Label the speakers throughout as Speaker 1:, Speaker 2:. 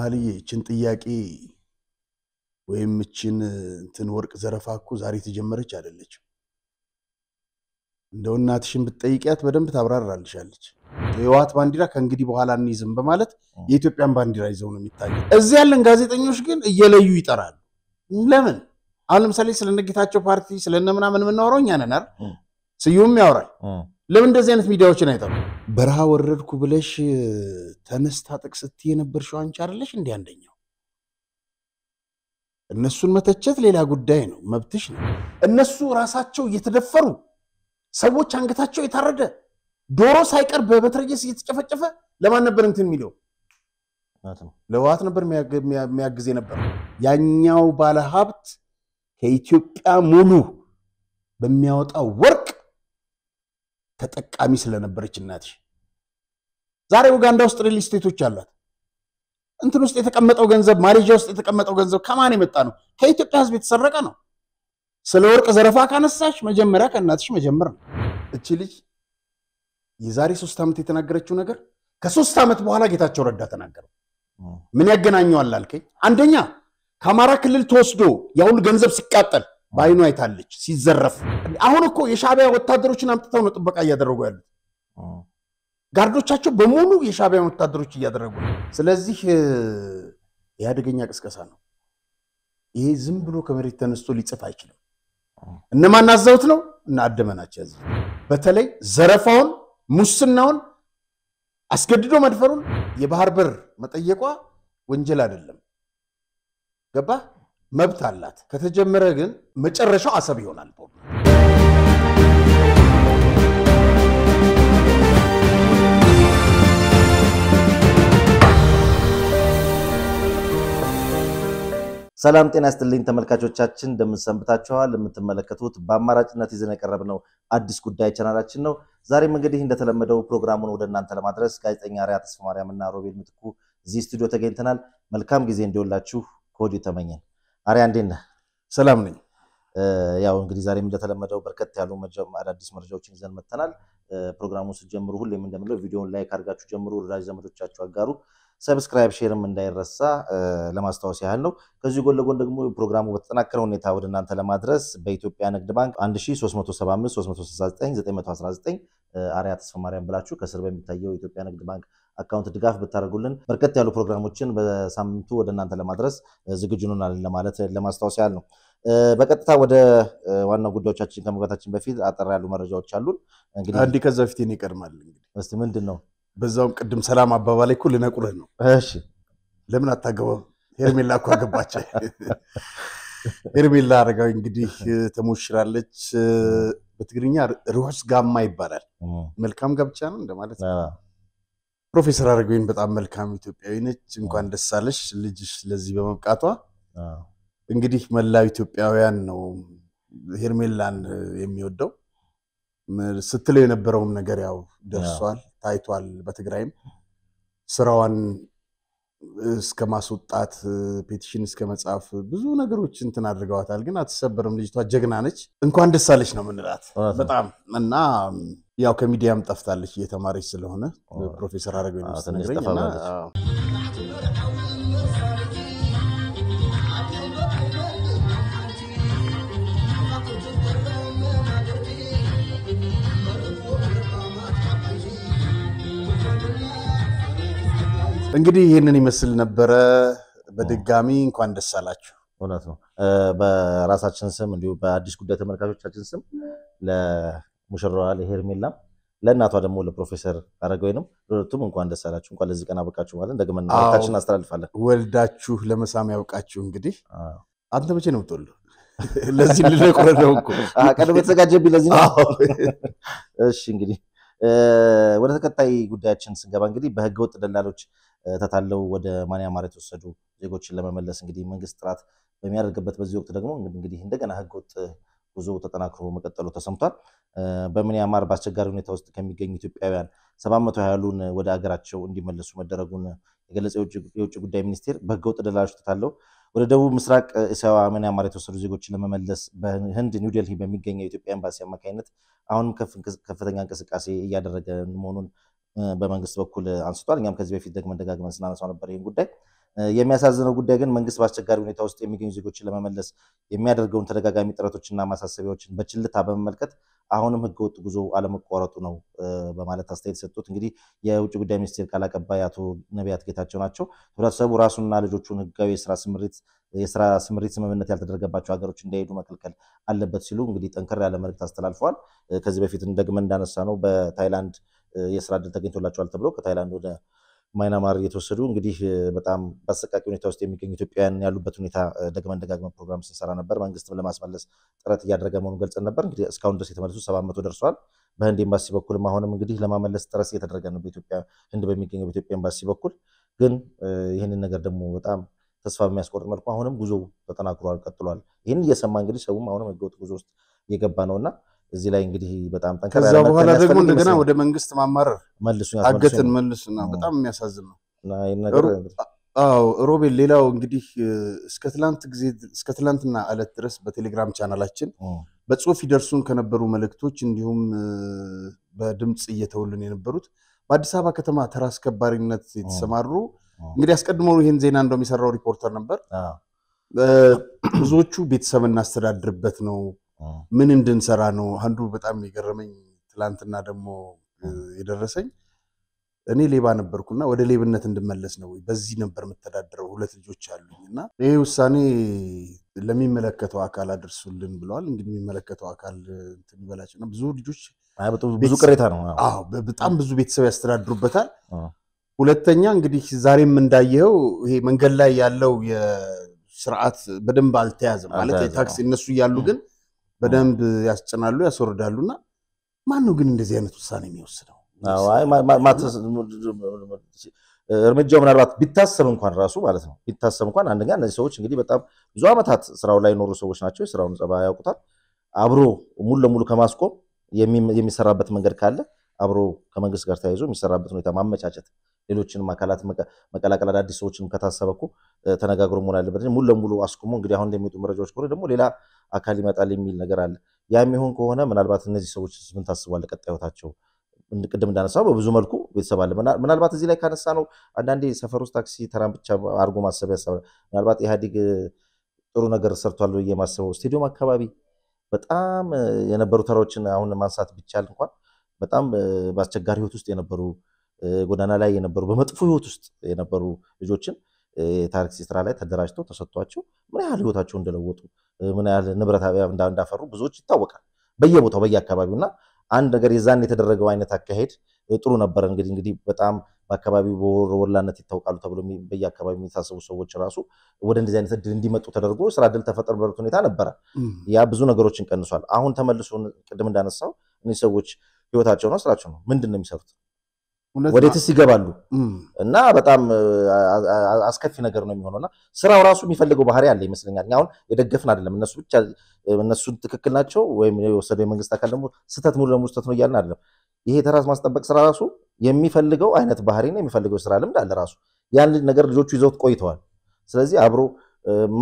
Speaker 1: መሀልዬ እችን ጥያቄ ወይም እችን እንትን ወርቅ ዘረፋ እኮ ዛሬ የተጀመረች አይደለችም። እንደው እናትሽን ብትጠይቂያት በደንብ ታብራራልሻለች። የህወሓት ባንዲራ ከእንግዲህ በኋላ እንይዝም በማለት የኢትዮጵያን ባንዲራ ይዘው ነው የሚታየው። እዚህ ያለን ጋዜጠኞች ግን እየለዩ ይጠራሉ። ለምን? አሁን ለምሳሌ ስለነጌታቸው ፓርቲ ስለነምናምን የምናወራው እኛ ነን አይደል? ስዩም ያወራል። ለምን እንደዚህ አይነት ሚዲያዎችን አይጠሩ? በረሃ ወረድኩ ብለሽ ተነስታ ጥቅስ ስትይ የነበርሽው አንቺ አይደለሽ እንዲህ? አንደኛው እነሱን መተቸት ሌላ ጉዳይ ነው፣ መብትሽ ነው። እነሱ ራሳቸው እየተደፈሩ ሰዎች አንገታቸው የታረደ ዶሮ ሳይቀር በመትረየስ እየተጨፈጨፈ ለማን ነበር እንትን የሚለው? ለህወሓት ነበር የሚያግዝ የነበር። ያኛው ባለሀብት ከኢትዮጵያ ሙሉ በሚያወጣው ወርቅ ተጠቃሚ ስለነበረች እናትሽ ዛሬ ኡጋንዳ ውስጥ ሪል ስቴቶች አሏት። እንትን ውስጥ የተቀመጠው ገንዘብ ማሌዥያ ውስጥ የተቀመጠው ገንዘብ ከማን የመጣ ነው? ከኢትዮጵያ ሕዝብ የተሰረቀ ነው። ስለ ወርቅ ዘረፋ ካነሳሽ መጀመሪያ ከእናትሽ መጀመር ነው። እቺ ልጅ የዛሬ 3 ዓመት የተናገረችው ነገር ከ3 ዓመት በኋላ ጌታቸው ረዳ ተናገረው። ምን ያገናኘዋል አልከኝ? አንደኛ ከአማራ ክልል ተወስዶ ያ ሁሉ ገንዘብ ሲቃጠል በአይኑ አይታለች ሲዘረፍ። አሁን እኮ የሻዕቢያ ወታደሮችን አምጥተው ነው ጥበቃ እያደረጉ ያሉት። ጋርዶቻቸው በሙሉ የሻዕቢያ ወታደሮች እያደረጉ ነው። ስለዚህ የአደገኛ ቅስቀሳ ነው ይሄ። ዝም ብሎ ከመሬት ተነስቶ ሊጽፍ አይችልም። እነማን አዘውት ነው? እና አደመናቸው ያዘው። በተለይ ዘረፋውን፣ ሙስናውን፣ አስገድዶ መድፈሩን የባህር በር መጠየቋ ወንጀል አይደለም። ገባ? መብት አላት። ከተጀመረ ግን መጨረሻው አሰብ ይሆናል።
Speaker 2: ሰላም ጤና ይስጥልኝ ተመልካቾቻችን፣ እንደምን ሰንብታችኋል? የምትመለከቱት በአማራጭነት ይዘን የቀረብነው አዲስ ጉዳይ ቻናላችን ነው። ዛሬም እንግዲህ እንደተለመደው ፕሮግራሙን ወደ እናንተ ለማድረስ ጋዜጠኛ አርያ ተስፋማርያም እና ሮቤል ምትኩ እዚህ ስቱዲዮ ተገኝተናል። መልካም ጊዜ እንዲሆንላችሁ ከወዲሁ ተመኘን። አርያ እንዴት ነህ?
Speaker 1: ሰላም ነኝ።
Speaker 2: ያው እንግዲህ ዛሬም እንደተለመደው በርከት ያሉ አዳዲስ መረጃዎችን ይዘን መጥተናል። ፕሮግራሙን ስትጀምሩ ሁሌም እንደምለው ቪዲዮውን like አድርጋችሁ ጀምሩ፣ ወዳጅ ዘመዶቻችሁ አጋሩ፣ subscribe share ም እንዳይረሳ ለማስታወስ ያህል ነው። ከዚሁ ጎን ለጎን ደግሞ ፕሮግራሙ በተጠናከረ ሁኔታ ወደ እናንተ ለማድረስ በኢትዮጵያ ንግድ ባንክ 1375 369 919 አርያ ተስፋማርያም ብላችሁ ከስር በሚታየው የኢትዮጵያ ንግድ ባንክ አካውንት ድጋፍ ብታደርጉልን በርከት ያሉ ፕሮግራሞችን በሳምንቱ ወደ እናንተ ለማድረስ ዝግጁ ነን ለማለት ለማስታወስ ያህል ነው። በቀጥታ ወደ ዋናው ጉዳዮቻችን ከመግባታችን በፊት አጠር ያሉ መረጃዎች አሉን።
Speaker 1: እንግዲህ አንዲ ከዛ በፊት እኔ ይቀድማል። እንግዲህ
Speaker 2: እስቲ ምንድን ነው?
Speaker 1: በዛውም ቅድም ሰላም አባባላይ እኮ ልነቁርህ ነው።
Speaker 2: እሺ
Speaker 1: ለምን አታገባም? ሄርሜላ እኮ አገባች። ሄርሜላ አረጋዊ እንግዲህ ተሞሽራለች። በትግርኛ ርሑስ ጋማ ይባላል። መልካም ጋብቻ ነው እንደማለት ነው። ፕሮፌሰር አረጋዊን በጣም መልካም ኢትዮጵያዊ ነች። እንኳን ደስ አለሽ ልጅሽ ለዚህ በመብቃቷ። እንግዲህ መላው ኢትዮጵያውያን ነው ሄርሜላን የሚወደው። ስትለው የነበረውም ነገር ያው ደርሷል፣ ታይቷል። በትግራይም ስራዋን እስከ ማስወጣት petition እስከ መጻፍ ብዙ ነገሮች እንትን አድርገዋታል። ግን አትሰበርም፣ ልጅቷ ጀግና ነች። እንኳን ደስ አለሽ ነው የምንላት በጣም እና ያው ከሚዲያም ጠፍታለች እየተማረች ስለሆነ ፕሮፌሰር አረጋዊ ነው ስትነግረኝ እና እንግዲህ ይህንን ይመስል ነበረ። በድጋሚ እንኳን ደስ አላችሁ።
Speaker 2: እውነት ነው። በራሳችን ስም እንዲሁ በአዲስ ጉዳይ ተመልካቾቻችን ስም ለሙሽራዋ ለሄርሜላም ለእናቷ ደግሞ ለፕሮፌሰር አረጋዊንም ለሁለቱም እንኳን ደስ አላችሁ፣ እንኳን ለዚህ ቀን አበቃችሁ ማለት ደግመን መልእክታችንን እናስተላልፋለን።
Speaker 1: ወልዳችሁ ለመሳም ያውቃችሁ። እንግዲህ አንተ መቼ ነው የምትወልደው? ለዚህ ልነቁረህ ነው እኮ
Speaker 2: ቀድሞ የተዘጋጀብኝ ለዚህ ነው። እሺ እንግዲህ ወደ ተከታይ ጉዳያችን ስንገባ እንግዲህ በህገወጥ ደላሎች ተታለው ወደ ማንያማር የተወሰዱ ዜጎችን ለመመለስ እንግዲህ መንግስት ጥረት በሚያደርግበት በዚህ ወቅት ደግሞ እንግዲህ እንደገና ህገወጥ ጉዞ ተጠናክሮ መቀጠሉ ተሰምቷል። በሚያንማር በአስቸጋሪ ሁኔታ ውስጥ ከሚገኙ ኢትዮጵያውያን 700 ያህሉን ወደ አገራቸው እንዲመለሱ መደረጉን የገለጸው የውጭ ጉዳይ ሚኒስቴር በህገወጥ ደላሎች ተታለው ወደ ደቡብ ምስራቅ እስያዋ ሚያንማር የተወሰዱ ዜጎችን ለመመለስ በህንድ ኒው ዴልሂ በሚገኘው የኢትዮጵያ ኤምባሲ አማካኝነት አሁንም ከፍተኛ እንቅስቃሴ እያደረገ መሆኑን በመንግስት በኩል አንስቷል። እኛም ከዚህ በፊት ደግመን ደጋግመን ስናነሳው ነበር ይህን ጉዳይ። የሚያሳዝነው ጉዳይ ግን መንግስት በአስቸጋሪ ሁኔታ ውስጥ የሚገኙ ዜጎችን ለመመለስ የሚያደርገውን ተደጋጋሚ ጥረቶችና ማሳሰቢያዎችን በችልታ በመመልከት አሁንም ህገወጥ ጉዞ አለመቋረጡ ነው በማለት አስተያየት የሰጡት እንግዲህ የውጭ ጉዳይ ሚኒስቴር ቃል አቀባይ አቶ ነቢያት ጌታቸው ናቸው። ህብረተሰቡ ራሱንና ልጆቹን ህጋዊ የስራ ስምሪት ስምምነት ያልተደረገባቸው ሀገሮች እንዳይሄዱ መከልከል አለበት ሲሉ እንግዲህ ጠንከር ያለ መልእክት አስተላልፈዋል። ከዚህ በፊት ደግመን እንዳነሳ ነው በታይላንድ የስራ እድል ተገኝቶላቸዋል ተብሎ ከታይላንድ ወደ ማይናማር እየተወሰዱ እንግዲህ በጣም በአሰቃቂ ሁኔታ ውስጥ የሚገኙ ኢትዮጵያውያን ያሉበት ሁኔታ ደግመን ደጋግመን ፕሮግራም ስንሰራ ነበር። መንግስትም ለማስመለስ ጥረት እያደረገ መሆኑን ገልጸን ነበር። እንግዲህ እስካሁን ድረስ የተመለሱ 700 ደርሰዋል። በህንድ ኤምባሲ በኩልም አሁንም እንግዲህ ለማመለስ ጥረት እየተደረገ ነው፣ በኢትዮጵያ ህንድ በሚገኘው በኢትዮጵያ ኤምባሲ በኩል። ግን ይህንን ነገር ደግሞ በጣም ተስፋ በሚያስቆርጥ መልኩ አሁንም ጉዞ ተጠናክሯል፣ ቀጥሏል። ይህን እየሰማ እንግዲህ ሰውም አሁንም ህገወጥ ጉዞ ውስጥ እየገባ ነውና እዚህ ላይ እንግዲህ በጣም ጠንከር
Speaker 1: ከዛ በኋላ ደግሞ እንደገና ወደ መንግስት ማማረር አገትን መልሱና በጣም የሚያሳዝን ነው። አዎ ሮቤል፣ ሌላው እንግዲህ እስከ ትላንትና ዕለት ድረስ በቴሌግራም ቻናላችን በጽሁፍ ይደርሱን ከነበሩ መልእክቶች እንዲሁም በድምጽ እየተውልን የነበሩት በአዲስ አበባ ከተማ ተራ አስከባሪነት የተሰማሩ እንግዲህ አስቀድሞ ይህን ዜና እንደውም የሰራው ሪፖርተር ነበር። ብዙዎቹ ቤተሰብ እናስተዳድርበት ነው፣ ምን እንድንሰራ ነው። አንዱ በጣም የገረመኝ ትላንትና ደግሞ የደረሰኝ እኔ ሌባ ነበርኩና ወደ ሌብነት እንድመለስ ነው፣ በዚህ ነበር የምተዳደረው፣ 2 ልጆች አሉኝ እና ይሄ ውሳኔ ለሚመለከተው አካል አድርሱልን ብለዋል። እንግዲህ የሚመለከተው አካል እንትን ይበላቸው እና ብዙ ልጆች
Speaker 2: ብዙ ቅሬታ ነው።
Speaker 1: አዎ በጣም ብዙ ቤተሰብ ያስተዳድሩበታል። ሁለተኛ እንግዲህ ዛሬም እንዳየኸው ይሄ መንገድ ላይ ያለው የስርዓት በደንብ አልተያዘም። ማለት ታክሲ እነሱ እያሉ ግን በደንብ ያስጭናሉ ያስወርዳሉና ማን ነው ግን እንደዚህ አይነት ውሳኔ የሚወስደው?
Speaker 2: እርምጃው ምናልባት ቢታሰብ እንኳን ራሱ ማለት ነው ቢታሰብ እንኳን አንደኛ እነዚህ ሰዎች እንግዲህ በጣም ብዙ ዓመታት ስራው ላይ የኖሩ ሰዎች ናቸው። የስራውን ጸባይ ያውቁታል። አብሮ ሙሉ ለሙሉ ከማስቆም የሚሰራበት መንገድ ካለ አብሮ ከመንግስት ጋር ተያይዞ የሚሰራበት ሁኔታ ማመቻቸት፣ ሌሎችንም አካላት መቀላቀል፣ አዳዲስ ሰዎችንም ከታሰበ እኮ ተነጋግሮ መሆን አለበት። ሙሉ ለሙሉ አስቆሞ እንግዲህ አሁን እንደሚወጡ መረጃዎች ከሆነ ደግሞ ሌላ አካል ይመጣል የሚል ነገር አለ። ያ የሚሆን ከሆነ ምናልባት እነዚህ ሰዎች ምን ታስቧል ቀጣይ ህይወታቸው? ቅድም እንዳነሳው በብዙ መልኩ ቤተሰብ አለ። ምናልባት እዚህ ላይ ካነሳ ነው አንዳንዴ ሰፈር ውስጥ ታክሲ ተራን ብቻ አድርጎ ማሰብ ያሰባል። ምናልባት ኢህአዴግ ጥሩ ነገር ሰርቷል ብዬ የማስበው ስቴዲየም አካባቢ በጣም የነበሩ ተራዎችን አሁን ማንሳት ቢቻል እንኳን በጣም በአስቸጋሪ ህይወት ውስጥ የነበሩ ጎዳና ላይ የነበሩ በመጥፎ ህይወት ውስጥ የነበሩ ልጆችን የታክሲ ስራ ላይ ተደራጅተው ተሰጥቷቸው ምን ያህል ህይወታቸው እንደለወጡ ምን ያህል ንብረት እንዳፈሩ ብዙዎች ይታወቃል በየቦታው በየአካባቢውና አንድ ነገር የዛን የተደረገው አይነት አካሄድ ጥሩ ነበር። እንግዲህ በጣም በአካባቢው በወሮበላነት ይታወቃሉ ተብሎ በየአካባቢው የሚታሰቡ ሰዎች ራሱ ወደ እንደዚህ አይነት እድል እንዲመጡ ተደርጎ ስራ እድል ተፈጠረበት ሁኔታ ነበረ። ያ ብዙ ነገሮችን ቀንሷል። አሁን ተመልሶ ቅድም እንዳነሳው እነዚህ ሰዎች ህይወታቸው ነው ስራቸው ነው ምንድነው የሚሰሩት? ወዴትስ ይገባሉ? እና በጣም አስከፊ ነገር ነው የሚሆነውና ስራው ራሱ የሚፈልገው ባህሪ አለ ይመስለኛል። አሁን የደገፍን አይደለም እነሱ ብቻ እነሱ ትክክል ናቸው ወይም የወሰደው የመንግስት አካል ደግሞ ስህተት ሙሉ ለሙሉ ስህተት ነው እያልን አይደለም። ይሄ ተራስ ማስጠበቅ ስራ ራሱ የሚፈልገው አይነት ባህሪ ነው የሚፈልገው ስራ ልምድ አለ ራሱ ያን ነገር ልጆቹ ይዘውት ቆይተዋል። ስለዚህ አብሮ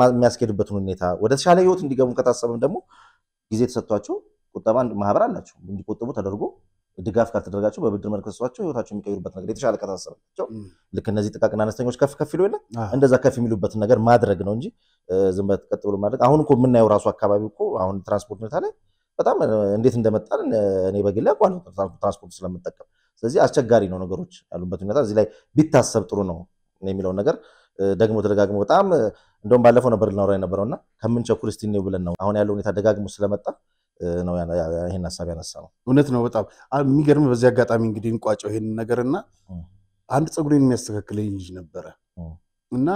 Speaker 2: የሚያስኬድበትን ሁኔታ ወደ ተሻለ ህይወት እንዲገቡ ከታሰበም ደግሞ ጊዜ ተሰጥቷቸው ቁጠባ ማህበር አላቸው እንዲቆጥቡ ተደርጎ ድጋፍ ካልተደረጋቸው በብድር መልክ ተሰጥቷቸው ህይወታቸው የሚቀይሩበት ነገር የተሻለ ከታሰበቸው ልክ እነዚህ ጥቃቅንና አነስተኞች ከፍ ከፍ ይሉ የለ እንደዛ ከፍ የሚሉበትን ነገር ማድረግ ነው እንጂ ዝም ብሎ ቀጥ ብሎ ማድረግ አሁን እኮ የምናየው ራሱ አካባቢው እኮ አሁን ትራንስፖርት ሁኔታ ላይ በጣም እንዴት እንደመጣን እኔ በግሌ አውቃለሁ ትራንስፖርት ስለምጠቀም። ስለዚህ አስቸጋሪ ነው ነገሮች ያሉበት ሁኔታ እዚህ ላይ ቢታሰብ ጥሩ ነው የሚለው ነገር ደግሞ ተደጋግሞ በጣም እንደውም ባለፈው ነበር ልናወራ የነበረውና ከምንቸኩል እስቲ ነው ብለን ነው አሁን ያለው ሁኔታ ደጋግሞ ስለመጣ ነው ይሄን ሐሳብ ያነሳው።
Speaker 1: እውነት ነው። በጣም የሚገርም በዚህ አጋጣሚ እንግዲህ እንቋጨው ይሄን ነገርና አንድ ፀጉሬን የሚያስተካክለኝ ልጅ ነበረ እና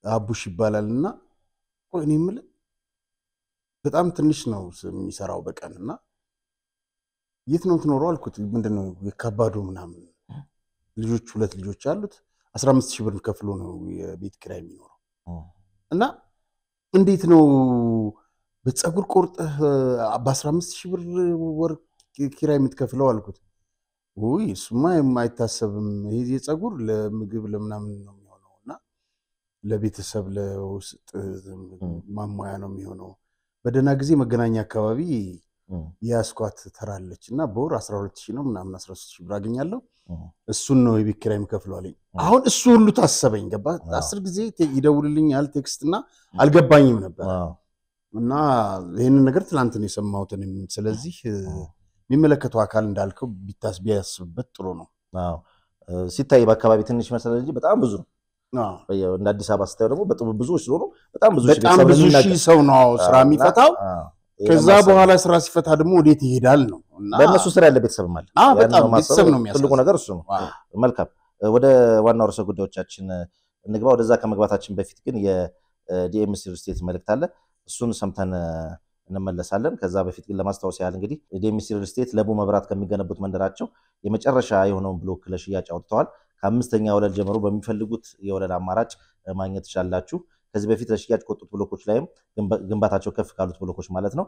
Speaker 1: አቡሽ ይባላልና ቆይ እኔ የምልህ በጣም ትንሽ ነው የሚሰራው በቀንና የት ነው ትኖረው አልኩት። ምንድነው የካባዱ ምናምን ልጆች 2 ልጆች አሉት 15,000 ብር ከፍሎ ነው የቤት ኪራይ የሚኖረው እና እንዴት ነው በፀጉር ቆርጠህ በ15,000 ብር ወር ኪራይ የምትከፍለው አልኩት። ውይ እሱማ የማይታሰብም ይሄ የፀጉር ለምግብ ለምናምን ነው የሚሆነውና ለቤተሰብ ለውስጥ ማሟያ ነው የሚሆነው። በደህና ጊዜ መገናኛ አካባቢ ያስኳት ተራለችና በወር 12,000 ነው ምናምን 13,000 ብር አገኛለሁ። እሱን ነው የቤት ኪራይ የምከፍለው አለኝ። አሁን እሱ ሁሉ ታሰበኝ፣ ገባ 10 ጊዜ ይደውልልኛል text እና አልገባኝም ነበር። እና ይህንን ነገር ትላንት ነው የሰማሁት። ስለዚህ የሚመለከተው አካል እንዳልከው ቢያስብበት ጥሩ ነው።
Speaker 2: ሲታይ በአካባቢ ትንሽ ይመስላል እንጂ በጣም ብዙ ነው። እንደ አዲስ አበባ ስታየው ደግሞ በጣም ብዙ ስለሆኑ በጣም ብዙ
Speaker 1: ሺህ ሰው ነው ስራ የሚፈታው። ከዛ በኋላ ስራ ሲፈታ ደግሞ ወዴት ይሄዳል ነው።
Speaker 2: በእነሱ ስራ ያለ ቤተሰብም አለ።
Speaker 1: በጣም ቤተሰብ ነው የሚያሳዝነው።
Speaker 2: ትልቁ ነገር እሱ ነው። መልካም፣ ወደ ዋናው ርዕሰ ጉዳዮቻችን እንግባ። ወደዛ ከመግባታችን በፊት ግን የዲኤምሲ ሪል ስቴት መልእክት አለ። እሱን ሰምተን እንመለሳለን። ከዛ በፊት ግን ለማስታወስ ያህል እንግዲህ ዲኤምሲ ሪል ስቴት ለቡ መብራት ከሚገነቡት መንደራቸው የመጨረሻ የሆነውን ብሎክ ለሽያጭ አውጥተዋል። ከ5ኛ ወለል ጀምሮ በሚፈልጉት የወለል አማራጭ ማግኘት ትችላላችሁ። ከዚህ በፊት ለሽያጭ ከወጡት ብሎኮች ላይም ግንባታቸው ከፍ ካሉት ብሎኮች ማለት ነው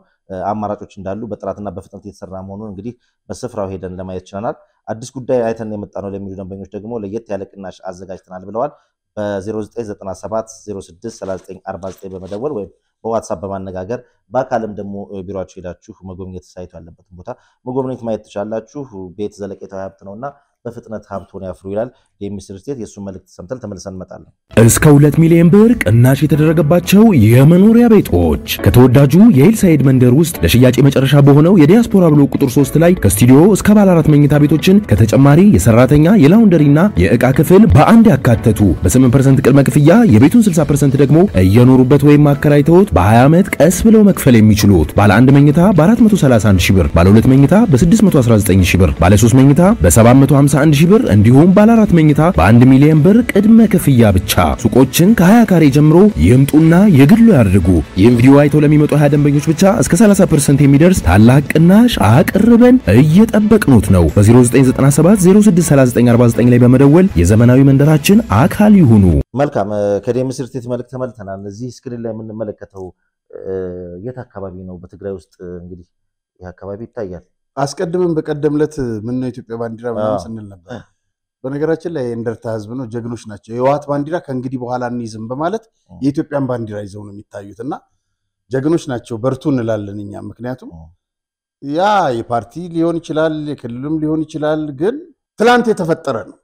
Speaker 2: አማራጮች እንዳሉ በጥራትና በፍጥነት የተሰራ መሆኑን እንግዲህ በስፍራው ሄደን ለማየት ችለናል። አዲስ ጉዳይ አይተን የመጣ ነው ለሚሉ ደንበኞች ደግሞ ለየት ያለ ቅናሽ አዘጋጅተናል ብለዋል። በ0997 06 39 49 በመደወል ወይም በዋትሳፕ በማነጋገር በአካልም ደግሞ ቢሮአቸው ሄዳችሁ መጎብኘት site ኡ ያለበትን ቦታ መጎብኘት ማየት ትችላላችሁ። ቤት ዘለቄታዊ ሀብት ነውና በፍጥነት ሀብቶን ያፍሩ ይላል ዲኤምሲ ሪል ስቴት። የሱን መልእክት ሰምተን ተመልሰን እንመጣለን።
Speaker 3: እስከ 2 ሚሊዮን ብር ቅናሽ የተደረገባቸው የመኖሪያ ቤቶች ከተወዳጁ የሂልሳይድ መንደር ውስጥ ለሽያጭ የመጨረሻ በሆነው የዲያስፖራ ብሎክ ቁጥር 3 ላይ ከስቱዲዮ እስከ ባለ 4 መኝታ ቤቶችን ከተጨማሪ የሰራተኛ የ laundry ና የእቃ ክፍል በአንድ ያካተቱ በ8% ቅድመ ክፍያ የቤቱን 60% ደግሞ እየኖሩበት ወይም አከራይተውት በ20 ዓመት ቀስ ብለው መክፈል የሚችሉት ባለ 1 መኝታ በ431 ሺህ ብር፣ ባለ 2 መኝታ በ619 ሺህ ብር፣ ባለ 3 መኝታ በ751 ሺህ ብር እንዲሁም ባለ 4 መኝታ በ1 ሚሊዮን ብር ቅድመ ክፍያ ብቻ። ሱቆችን ከ20 ካሬ ጀምሮ ይምጡና የግሉ ያድርጉ። ይህን ቪዲዮ አይተው ለሚመጡ 20 ደንበኞች ብቻ እስከ 30% የሚደርስ ታላቅ ቅናሽ አቅርበን እየጠበቅኖት ነው። በ0997 063949 ላይ በመደወል የዘመናዊ መንደራችን አካል ይሁኑ።
Speaker 2: መልካም፣ ከዲኤምሲ ሪል ስቴት መልእክት ተመልሰናል። እዚህ screen ላይ የምንመለከተው የት አካባቢ ነው? በትግራይ ውስጥ እንግዲህ ይህ አካባቢ ይታያል።
Speaker 1: አስቀድመን በቀደም ዕለት ምን ነው የኢትዮጵያ ባንዲራ ምናምን ስንል ነበር። በነገራችን ላይ የእንደርታ ህዝብ ነው፣ ጀግኖች ናቸው። የህወሓት ባንዲራ ከእንግዲህ በኋላ እንይዝም በማለት የኢትዮጵያን ባንዲራ ይዘው ነው የሚታዩት እና ጀግኖች ናቸው፣ በርቱ እንላለን እኛ። ምክንያቱም ያ የፓርቲ ሊሆን ይችላል የክልሉም ሊሆን ይችላል፣ ግን ትላንት የተፈጠረ ነው።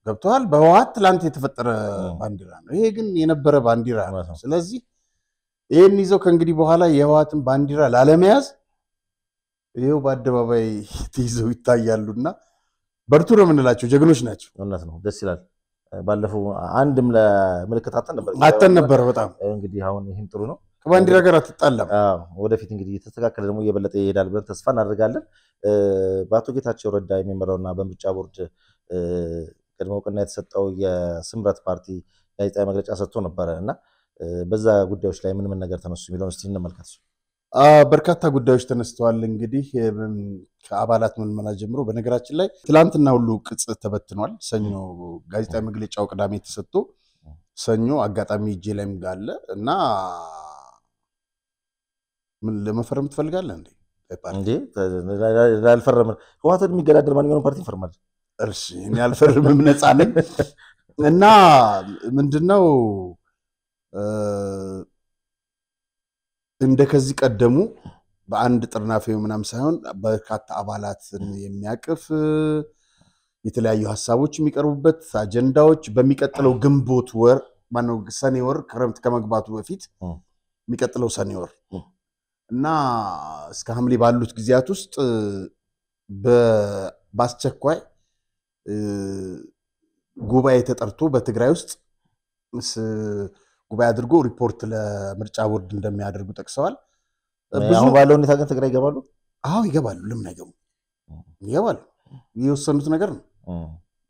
Speaker 1: ገብቶሃል? በህወሓት ትላንት የተፈጠረ ባንዲራ ነው። ይሄ ግን የነበረ ባንዲራ ነው። ስለዚህ ይሄን ይዘው ከእንግዲህ በኋላ የህወሓትን ባንዲራ ላለመያዝ ይሄው በአደባባይ ተይዘው ይታያሉና በርቱ ነው የምንላቸው። ጀግኖች ናቸው።
Speaker 2: እውነት ነው። ደስ ይላል። ባለፈው አንድም ለምልክት አጥተን
Speaker 1: ነበር። በጣም
Speaker 2: እንግዲህ አሁን ይሄም ጥሩ ነው።
Speaker 1: ከባንዲራ ጋር አትጣላም።
Speaker 2: አዎ፣ ወደፊት እንግዲህ እየተስተካከለ ደግሞ እየበለጠ ይሄዳል ብለን ተስፋ እናደርጋለን። በአቶ ጌታቸው ረዳ የሚመራውና በምርጫ ቦርድ ቅድመ እውቅና የተሰጠው የስምረት ፓርቲ ጋዜጣዊ መግለጫ ሰጥቶ ነበረ እና በዛ ጉዳዮች ላይ ምን ምን ነገር ተነሱ የሚለውን እስቲ እንመልከት።
Speaker 1: በርካታ ጉዳዮች ተነስተዋል። እንግዲህ ከአባላት ምልመላ ጀምሮ በነገራችን ላይ ትላንትና ሁሉ ቅጽ ተበትኗል። ሰኞ ጋዜጣዊ መግለጫው ቅዳሜ ተሰጥቶ ሰኞ አጋጣሚ እጄ ላይም ጋለ እና ምን ለመፈረም ትፈልጋለህ እንዴ?
Speaker 2: እንዴ አልፈረምም። ህወሓትን የሚገዳደር ማንኛውም ፓርቲ ይፈርማል።
Speaker 1: እሺ እኔ አልፈርምም፣ ነፃ ነኝ። እና ምንድነው እንደ ከዚህ ቀደሙ በአንድ ጥርናፌ ምናምን ሳይሆን በርካታ አባላትን የሚያቅፍ የተለያዩ ሀሳቦች የሚቀርቡበት አጀንዳዎች በሚቀጥለው ግንቦት ወር ማነው ሰኔ ወር ክረምት ከመግባቱ በፊት የሚቀጥለው ሰኔ ወር እና እስከ ሐምሌ ባሉት ጊዜያት ውስጥ በአስቸኳይ ጉባኤ ተጠርቶ በትግራይ ውስጥ ጉባኤ አድርጎ ሪፖርት ለምርጫ ቦርድ እንደሚያደርጉ ጠቅሰዋል።
Speaker 2: ብዙ ባለው ሁኔታ ግን ትግራይ ይገባሉ?
Speaker 1: አዎ ይገባሉ። ለምን አይገቡም? ይገባሉ። የወሰኑት ነገር ነው።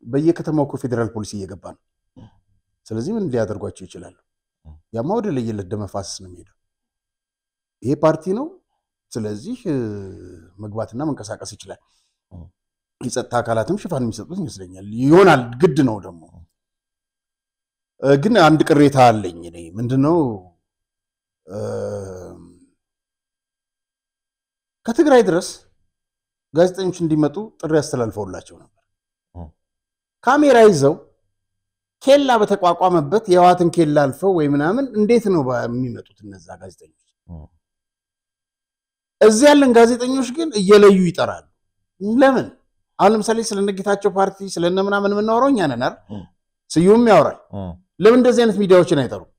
Speaker 1: በየከተማው እኮ ፌዴራል ፖሊስ እየገባ ነው። ስለዚህ ምን ሊያደርጓቸው ይችላሉ? ያማ ወደ ለየለት ደም መፋሰስ ነው የሚሄደው። ይሄ ፓርቲ ነው። ስለዚህ መግባትና መንቀሳቀስ ይችላል። የጸጥታ አካላትም ሽፋን የሚሰጡት ይመስለኛል። ይሆናል፣ ግድ ነው ደግሞ። ግን አንድ ቅሬታ አለኝ እኔ። ምንድነው ከትግራይ ድረስ ጋዜጠኞች እንዲመጡ ጥሪ አስተላልፈውላቸው ነበር። ካሜራ ይዘው ኬላ በተቋቋመበት የህወሓትን ኬላ አልፈው ወይ ምናምን እንዴት ነው የሚመጡት እነዛ ጋዜጠኞች? እዚህ ያለን ጋዜጠኞች ግን እየለዩ ይጠራሉ። ለምን? አሁን ለምሳሌ ስለነጌታቸው ፓርቲ ስለነምናምን የምናወራው እኛ ነን አይደል? ስዩም ያወራል። ለምን እንደዚህ አይነት ሚዲያዎችን አይጠሩም?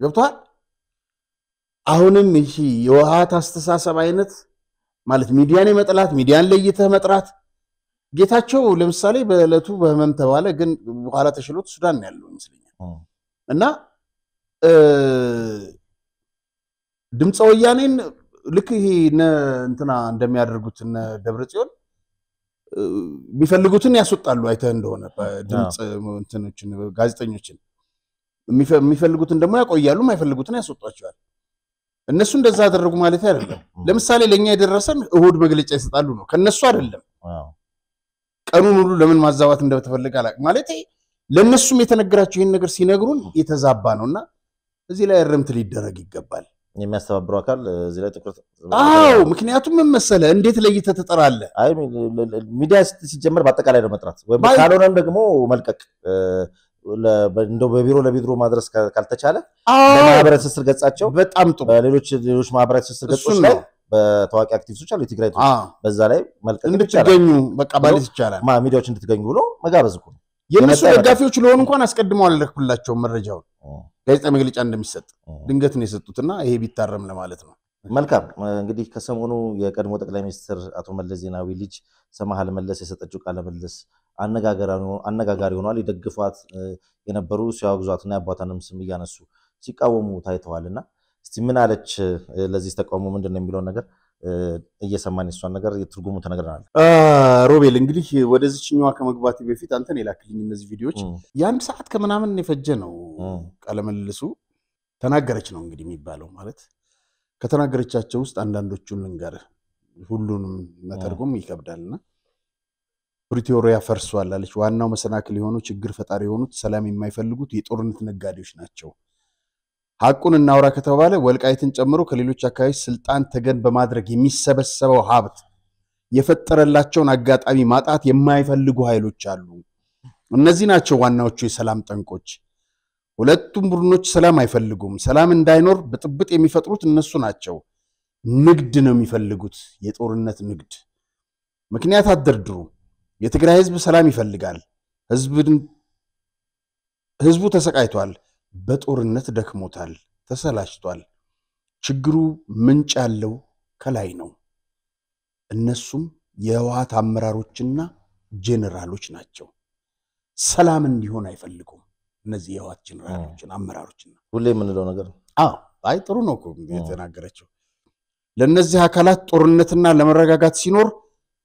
Speaker 1: ገብቶሃል? አሁንም ይሄ የህወሓት አስተሳሰብ አይነት ማለት ሚዲያን የመጥላት ሚዲያን ለይተህ መጥራት። ጌታቸው ለምሳሌ በዕለቱ በህመም ተባለ፣ ግን በኋላ ተሽሎት ሱዳን ነው ያለው ይመስለኛል። እና ድምፀ ወያኔን ልክ ይሄ እንትና እንደሚያደርጉት እነ ደብረ ጽዮን የሚፈልጉትን ያስወጣሉ። አይተህ እንደሆነ ድምፅ እንትኖችን ጋዜጠኞችን የሚፈልጉትን ደግሞ ያቆያሉ፣ የማይፈልጉትን ያስወጧቸዋል። እነሱ እንደዛ አደረጉ ማለት አይደለም። ለምሳሌ ለኛ የደረሰን እሁድ መግለጫ ይሰጣሉ ነው፣ ከነሱ አይደለም። ቀኑን ሁሉ ለምን ማዛባት እንደተፈለገ አላውቅም። ማለት ለነሱም የተነገራቸው ይሄን ነገር ሲነግሩን የተዛባ ነውና እዚህ ላይ እርምት ሊደረግ ይገባል።
Speaker 2: የሚያስተባብረው አካል እዚህ ላይ ትኩረት።
Speaker 1: አዎ፣ ምክንያቱም ምን መሰለህ፣ እንዴት ለይተህ ትጠራለህ?
Speaker 2: አይ ሚዲያ ሲጀመር በአጠቃላይ ነው መጥራት፣ ወይም ካልሆነም ደግሞ መልቀቅ። እንደው በቢሮ ለቢሮ ማድረስ ካልተቻለ በማህበራዊ ትስስር ገጻቸው
Speaker 1: በጣም ጥሩ፣
Speaker 2: በሌሎች ሌሎች ማህበራዊ ትስስር ገጾች ላይ በታዋቂ አክቲቪስቶች አሉ የትግራይ በዛ ላይ መልቀቅ
Speaker 1: እንድትገኙ በቃ ማለት ይቻላል።
Speaker 2: ሚዲያዎች እንድትገኙ ብሎ መጋበዝ እኮ ነው።
Speaker 1: የእነሱ ደጋፊዎች ለሆኑ እንኳን አስቀድመው አልለኩላቸውም መረጃውን ጋዜጣ መግለጫ እንደሚሰጥ ድንገት ነው የሰጡትና ይሄ ቢታረም ለማለት ነው።
Speaker 2: መልካም እንግዲህ ከሰሞኑ የቀድሞ ጠቅላይ ሚኒስትር አቶ መለስ ዜናዊ ልጅ ሰማሃል መለስ የሰጠችው ቃለ ምልልስ አነጋጋሪ ሆኗል። ይደግፏት የነበሩ ሲያወግዟትና የአባቷንም ስም እያነሱ ሲቃወሙ ታይተዋልና እስቲ ምን አለች፣ ለዚህ ተቃውሞ ምንድን ነው የሚለውን ነገር እየሰማን የሷን ነገር የትርጉሙ ተነግረናል።
Speaker 1: ሮቤል እንግዲህ ወደዚህኛዋ ከመግባቴ በፊት አንተን የላክልኝ እነዚህ ቪዲዮዎች የአንድ ሰዓት ከምናምን የፈጀ ነው ቃለ ምልልሱ። ተናገረች ነው እንግዲህ የሚባለው። ማለት ከተናገረቻቸው ውስጥ አንዳንዶቹን ልንገርህ፣ ሁሉንም መተርጎም ይከብዳልና። ፕሪቶሪያ ፈርሷል አለች። ዋናው መሰናክል የሆኑ ችግር ፈጣሪ የሆኑት ሰላም የማይፈልጉት የጦርነት ነጋዴዎች ናቸው። ሐቁን እናውራ ከተባለ ወልቃይትን ጨምሮ ከሌሎች አካባቢዎች ስልጣን ተገን በማድረግ የሚሰበሰበው ሀብት የፈጠረላቸውን አጋጣሚ ማጣት የማይፈልጉ ኃይሎች አሉ። እነዚህ ናቸው ዋናዎቹ የሰላም ጠንቆች። ሁለቱም ቡድኖች ሰላም አይፈልጉም። ሰላም እንዳይኖር ብጥብጥ የሚፈጥሩት እነሱ ናቸው። ንግድ ነው የሚፈልጉት፣ የጦርነት ንግድ። ምክንያት አትደርድሩ። የትግራይ ህዝብ ሰላም ይፈልጋል። ህዝቡ ተሰቃይቷል። በጦርነት ደክሞታል፣ ተሰላችቷል። ችግሩ ምንጭ ያለው ከላይ ነው። እነሱም የህወሓት አመራሮችና ጄኔራሎች ናቸው። ሰላም እንዲሆን አይፈልጉም። እነዚህ የህወሓት ጄኔራሎችና አመራሮችና
Speaker 2: ሁሌ የምንለው ነገር ነው።
Speaker 1: አዎ፣ አይ ጥሩ ነው እኮ የተናገረችው። ለእነዚህ አካላት ጦርነትና ለመረጋጋት ሲኖር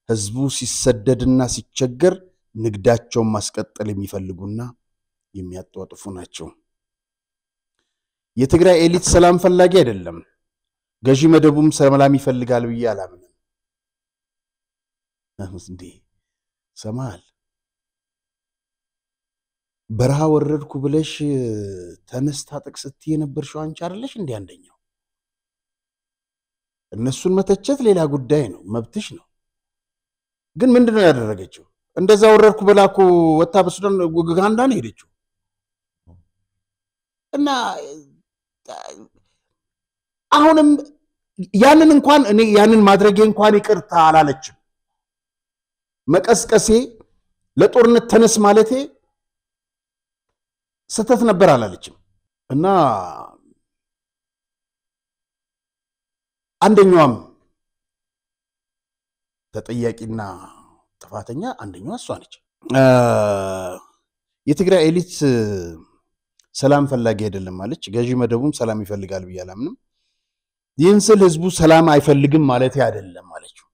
Speaker 1: ህዝቡ ሲሰደድና ሲቸገር ንግዳቸውን ማስቀጠል የሚፈልጉና የሚያጧጥፉ ናቸው። የትግራይ elite ሰላም ፈላጊ አይደለም። ገዢ መደቡም ሰላም ይፈልጋል ብዬ አላምንም። እንዴ ሰማል በረሃ ወረድኩ ብለሽ ተነስታ ጥቅስ ስትይ የነበርሽው አንቺ አይደለሽ እንዴ? አንደኛው እነሱን መተቸት ሌላ ጉዳይ ነው፣ መብትሽ ነው። ግን ምንድነው ያደረገችው? እንደዛ ወረድኩ ብላ እኮ ወጣ በሱዳን ኡጋንዳ ነው ሄደችው። እና አሁንም ያንን እንኳን እኔ ያንን ማድረጌ እንኳን ይቅርታ አላለችም። መቀስቀሴ ለጦርነት ተነስ ማለቴ ስህተት ነበር አላለችም። እና አንደኛዋም ተጠያቂና ጥፋተኛ አንደኛዋ እሷ ነች። የትግራይ elite ሰላም ፈላጊ አይደለም አለች። ገዢ መደቡም ሰላም ይፈልጋል ብዬ አላምንም። ይህን ስል ህዝቡ ሰላም አይፈልግም ማለት አይደለም አለችው።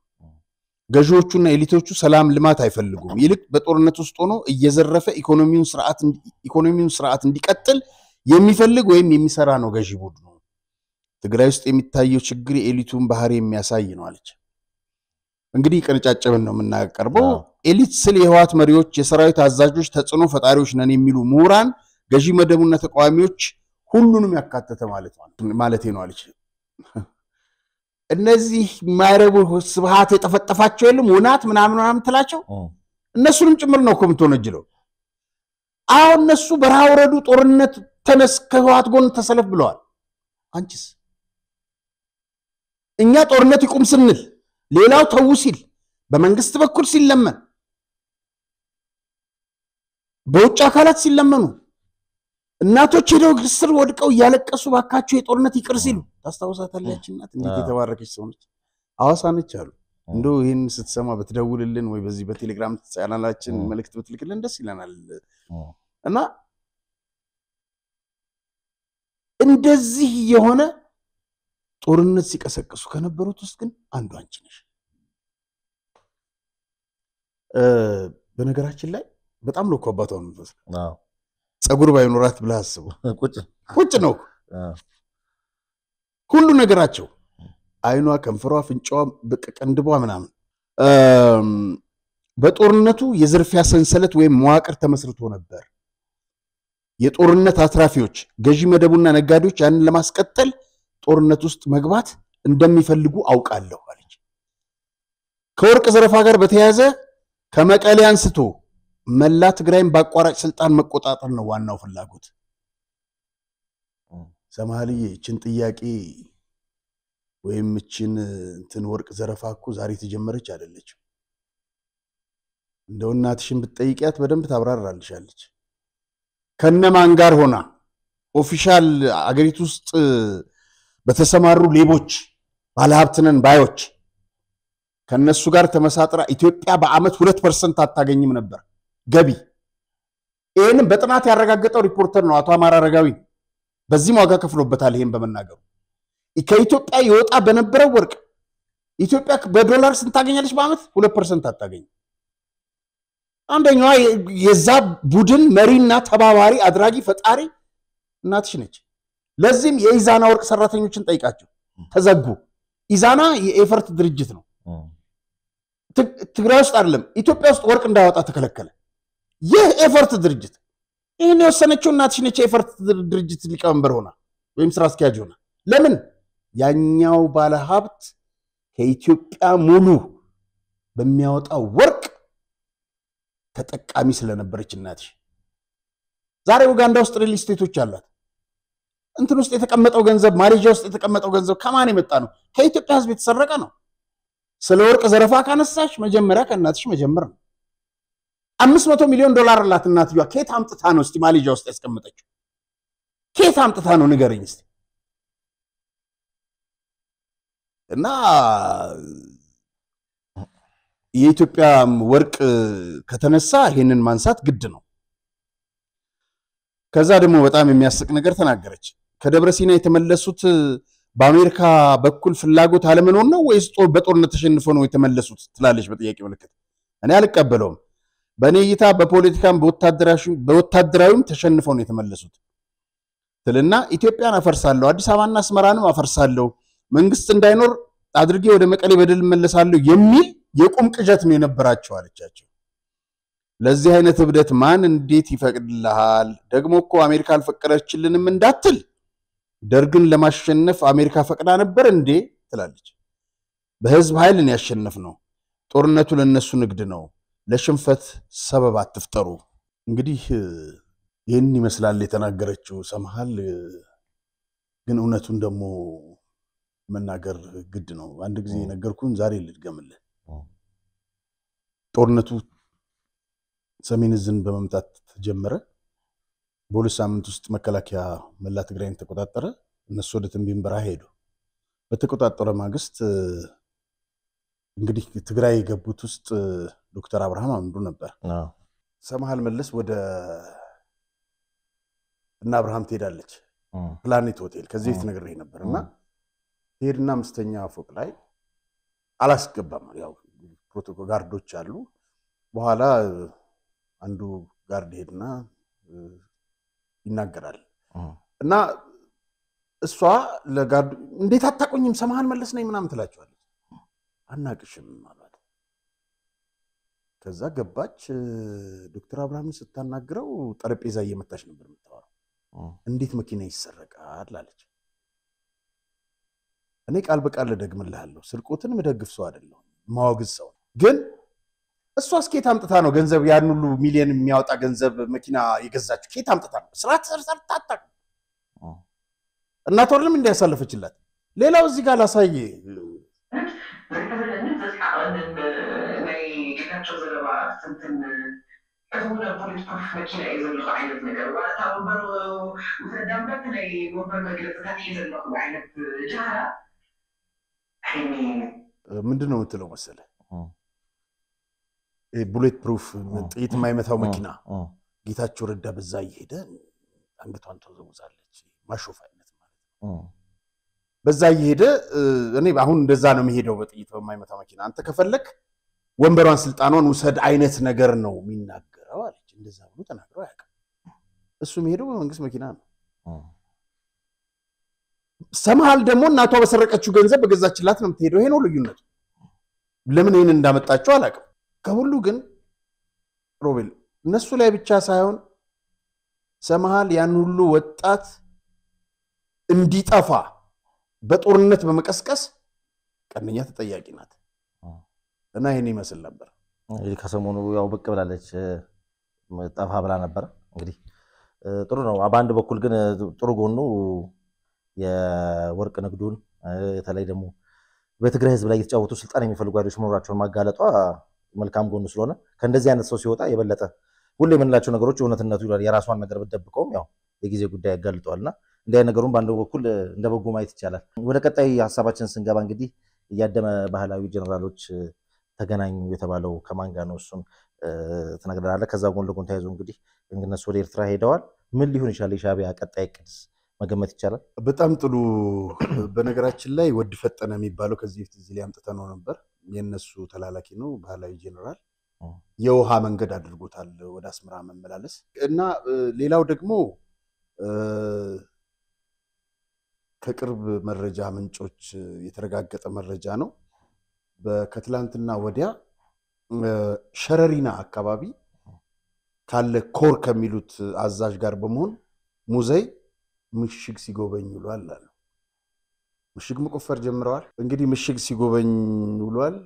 Speaker 1: ገዢዎቹና elite ኦቹ ሰላም ልማት አይፈልጉም። ይልቅ በጦርነት ውስጥ ሆኖ እየዘረፈ ኢኮኖሚውን ስርዓት እንዲቀጥል የሚፈልግ ወይም የሚሰራ ነው ገዢ ቡድኑ። ትግራይ ውስጥ የሚታየው ችግር የ elite ኡን ባህሪ የሚያሳይ ነው አለች። እንግዲህ ቀንጫጨብን ነው የምናቀርበው። elite ስል የህወሓት መሪዎች፣ የሰራዊት አዛዦች፣ ተጽዕኖ ፈጣሪዎች ነን የሚሉ ምሁራን፣ ገዢ መደቡና ተቃዋሚዎች ሁሉንም ያካተተ ማለት ነው አለች። እነዚህ የማይረቡ ስብሃት የጠፈጠፋቸው የለም ውናት ምናምን ምናምን ትላቸው እነሱንም ጭምር ነው እኮ የምትወነጅለው። አሁን እነሱ በረሃ ወረዱ፣ ጦርነት ተነስ፣ ከህወሓት ጎን ተሰለፍ ብለዋል። አንቺስ እኛ ጦርነት ይቁም ስንል ሌላው ተው ሲል በመንግስት በኩል ሲለመን፣ በውጭ አካላት ሲለመኑ፣ እናቶች ሄደው ስር ወድቀው እያለቀሱ ባካቸው የጦርነት ይቅር ሲሉ ታስታውሳታለች። እናት እንዴት የተባረከች ሰው ነች። ሐዋሳ ነች አሉ። እንደው ይህን ስትሰማ ብትደውልልን ወይ በዚህ በቴሌግራም ቻናላችን መልእክት ብትልክልን ደስ ይለናል። እና እንደዚህ የሆነ ጦርነት ሲቀሰቅሱ ከነበሩት ውስጥ ግን አንዱ አንቺ ነሽ። በነገራችን ላይ በጣም ነው እኮ አባቷን የምትመስለው። ፀጉር ባይኖራት ብለህ አስበው። ቁጭ ነው ሁሉ ነገራቸው፣ አይኗ፣ ከንፈሯ፣ አፍንጫዋ፣ ቅንድቧ ምናምን። በጦርነቱ የዝርፊያ ሰንሰለት ወይም መዋቅር ተመስርቶ ነበር። የጦርነት አትራፊዎች ገዢ መደቡና ነጋዴዎች ያንን ለማስቀጠል ጦርነት ውስጥ መግባት እንደሚፈልጉ አውቃለሁ አለች። ከወርቅ ዘረፋ ጋር በተያያዘ ከመቀሌ አንስቶ መላ ትግራይን በአቋራጭ ስልጣን መቆጣጠር ነው ዋናው ፍላጎት። ሰማልዬ እችን ጥያቄ ወይም እችን እንትን ወርቅ ዘረፋ እኮ ዛሬ የተጀመረች አይደለችም። እንደው እናትሽን ብትጠይቂያት በደንብ ታብራራልሻለች። ከነማን ጋር ሆና official አገሪቱ ውስጥ በተሰማሩ ሌቦች፣ ባለሀብት ነን ባዮች ከነሱ ጋር ተመሳጥራ ኢትዮጵያ በአመት 2% አታገኝም ነበር ገቢ። ይሄንን በጥናት ያረጋገጠው ሪፖርተር ነው አቶ አማራ አረጋዊ። በዚህም ዋጋ ከፍሎበታል። ይሄን በመናገሩ ከኢትዮጵያ ይወጣ በነበረው ወርቅ ኢትዮጵያ በዶላር ስንት ታገኛለች በአመት? 2% አታገኝም። አንደኛዋ የዛ ቡድን መሪና ተባባሪ አድራጊ ፈጣሪ እናትሽ ነች። ለዚህም የኢዛና ወርቅ ሰራተኞችን ጠይቃቸው ተዘጉ። ኢዛና የኤፈርት ድርጅት ነው። ትግራይ ውስጥ አይደለም ኢትዮጵያ ውስጥ ወርቅ እንዳያወጣ ተከለከለ። ይህ ኤፈርት ድርጅት ይህን የወሰነችው እናትሽ ነች። የኤፈርት ድርጅት ሊቀመንበር ሆና ወይም ስራ አስኪያጅ ሆና። ለምን? ያኛው ባለሀብት ከኢትዮጵያ ሙሉ በሚያወጣው ወርቅ ተጠቃሚ ስለነበረች እናትሽ። ዛሬ ኡጋንዳ ውስጥ ሪል ስቴቶች አሏት። እንትን ውስጥ የተቀመጠው ገንዘብ፣ ማሌዥያ ውስጥ የተቀመጠው ገንዘብ ከማን የመጣ ነው? ከኢትዮጵያ ሕዝብ የተሰረቀ ነው። ስለ ወርቅ ዘረፋ ካነሳሽ መጀመሪያ ከእናትሽ መጀመር ነው። 500 ሚሊዮን ዶላር አላት እናትየዋ። ከየት አምጥታ ነው እስቲ ማሌዥያ ውስጥ ያስቀመጠችው? ከየት አምጥታ ነው ንገረኝ እስቲ። እና የኢትዮጵያ ወርቅ ከተነሳ ይሄንን ማንሳት ግድ ነው። ከዛ ደግሞ በጣም የሚያስቅ ነገር ተናገረች። ከደብረ ሲና የተመለሱት በአሜሪካ በኩል ፍላጎት አለመኖር ነው ወይስ በጦርነት ተሸንፎ ነው የተመለሱት ትላለች በጥያቄ ምልክት። እኔ አልቀበለውም። በእኔ እይታ በፖለቲካም በወታደራዊም ተሸንፈው ነው የተመለሱት ትልና ኢትዮጵያን አፈርሳለሁ፣ አዲስ አበባና አስመራንም አፈርሳለሁ፣ መንግስት እንዳይኖር አድርጌ ወደ መቀሌ በድል እመለሳለሁ የሚል የቁም ቅዠት ነው የነበራቸው አለቻቸው። ለዚህ አይነት እብደት ማን እንዴት ይፈቅድልሃል? ደግሞ እኮ አሜሪካ አልፈቀደችልንም እንዳትል ደርግን ለማሸነፍ አሜሪካ ፈቅዳ ነበር እንዴ ትላለች። በህዝብ ኃይል ነው ያሸነፍነው። ጦርነቱ ለነሱ ንግድ ነው። ለሽንፈት ሰበብ አትፍጠሩ። እንግዲህ ይህን ይመስላል የተናገረችው ሰምሃል። ግን እውነቱን ደግሞ መናገር ግድ ነው። አንድ ጊዜ የነገርኩህን ዛሬ ልድገምልህ። ጦርነቱ ሰሜን ዕዝን በመምታት ተጀመረ። በ2 ሳምንት ውስጥ መከላከያ መላ ትግራይን ተቆጣጠረ። እነሱ ወደ ተንቤን በረሃ ሄዱ። በተቆጣጠረ ማግስት እንግዲህ ትግራይ የገቡት ውስጥ ዶክተር አብርሃም አንዱ ነበር። ሰምሃል መለስ ወደ እና አብርሃም ትሄዳለች፣ ፕላኔት ሆቴል ከዚህ በፊት ነግሬህ ነበር። እና ትሄድና 5ኛ ፎቅ ላይ አላስገባም፣ ያው ፕሮቶኮል guard ኦች አሉ። በኋላ አንዱ guard ሄድና ይናገራል እና እሷ ለ guard ኡ እንዴት አታቆኝም ሰምሃል መለስ ነኝ ምናምን ትላቸዋለች። አናቅሽም አሏት። ከዛ ገባች። ዶክተር አብርሃምን ስታናግረው ጠረጴዛ እየመታች ነበር የምታወራው። እንዴት መኪና ይሰረቃል አለች። እኔ ቃል በቃል እደግምልሃለሁ፣ ስርቆትን የምደግፍ ሰው አይደለሁም፣ ማወግዝ ሰው ግን እሷስ ከየት አምጥታ ነው ገንዘብ ያን ሁሉ ሚሊዮን የሚያወጣ ገንዘብ መኪና የገዛችው? ከየት አምጥታ ነው? ስርዓት ሰርታ አታውቅም። እናቷ አይደለም እንደ ያሳለፈችላት። ሌላው እዚህ ጋር ላሳይ
Speaker 4: ዝኾነ bulletproof መኪና እዩ ዘለኹ ዓይነት ነገር፣ ዋላ እታ ወንበር ውሰዳ እምበር ናይ ወንበር መግለፅታት እዩ ዘለኹ ዓይነት ጃህራ።
Speaker 1: ምንድን ነው የምትለው መሰለህ? Bulletproof፣ ጥይት የማይመታው መኪና፣ ጌታቸው ረዳ በዛ እየሄደ አንገቷን ተወዘውዛለች። ማሾፍ አይነት ማለት ነው። በዛ እየሄደ እኔ አሁን እንደዛ ነው የሚሄደው በጥይት በማይመታ መኪና፣ አንተ ከፈለክ ወንበሯን ስልጣኗን ውሰድ አይነት ነገር ነው የሚናገረው አለች። እንደዛ ብሎ ተናግረው አያውቅም። እሱ የሚሄደው በመንግስት መኪና ነው። ሰምሃል ደግሞ እናቷ በሰረቀችው ገንዘብ በገዛችላት ነው የምትሄደው። ይሄ ነው ልዩነቱ። ለምን ይህን እንዳመጣቸው አላውቅም። ከሁሉ ግን ሮቤል፣ እነሱ ላይ ብቻ ሳይሆን ሰምሃል ያን ሁሉ ወጣት እንዲጠፋ በጦርነት በመቀስቀስ ቀንደኛ ተጠያቂ ናት እና ይህን ይመስል ነበር።
Speaker 2: እንግዲህ ከሰሞኑ ያው ብቅ ብላለች፣ ጠፋ ብላ ነበር። እንግዲህ ጥሩ ነው። በአንድ በኩል ግን ጥሩ ጎኑ የወርቅ ንግዱን፣ በተለይ ደግሞ በትግራይ ህዝብ ላይ እየተጫወቱ ስልጣን የሚፈልጉ ኃይሎች መኖራቸውን ማጋለጧ መልካም ጎኑ ስለሆነ፣ ከእንደዚህ አይነት ሰው ሲወጣ የበለጠ ሁሌ የምንላቸው ነገሮች እውነትነቱ ይላል። የራሷን ነገር ብትደብቀውም ያው የጊዜ ጉዳይ ያጋልጠዋልና እንዲህ አይነት ነገሩን በአንድ በኩል እንደ በጎ ማየት ይቻላል። ወደ ቀጣይ ሀሳባችን ስንገባ እንግዲህ እያደመ ባህላዊ ጀነራሎች ተገናኙ የተባለው ከማን ጋር ነው? እሱን ትነግረናለህ። ከዛ ጎን ለጎን ተያይዞ እንግዲህ እነሱ ወደ ኤርትራ ሄደዋል። ምን ሊሆን ይችላል የሻዕቢያ ቀጣይ እቅድስ መገመት ይቻላል?
Speaker 1: በጣም ጥሩ። በነገራችን ላይ ወድ ፈጠነ የሚባለው ከዚህ በፊት እዚህ ላይ አምጥተነው ነበር። የእነሱ ተላላኪ ነው፣ ባህላዊ ጀነራል። የውሃ መንገድ አድርጎታል ወደ አስመራ መመላለስ። እና ሌላው ደግሞ ከቅርብ መረጃ ምንጮች የተረጋገጠ መረጃ ነው። ከትላንትና ወዲያ ሸረሪና አካባቢ ካለ ኮር ከሚሉት አዛዥ ጋር በመሆን ሙዘይ ምሽግ ሲጎበኝ ውሏል አሉ። ምሽግ መቆፈር ጀምረዋል። እንግዲህ ምሽግ ሲጎበኝ ውሏል።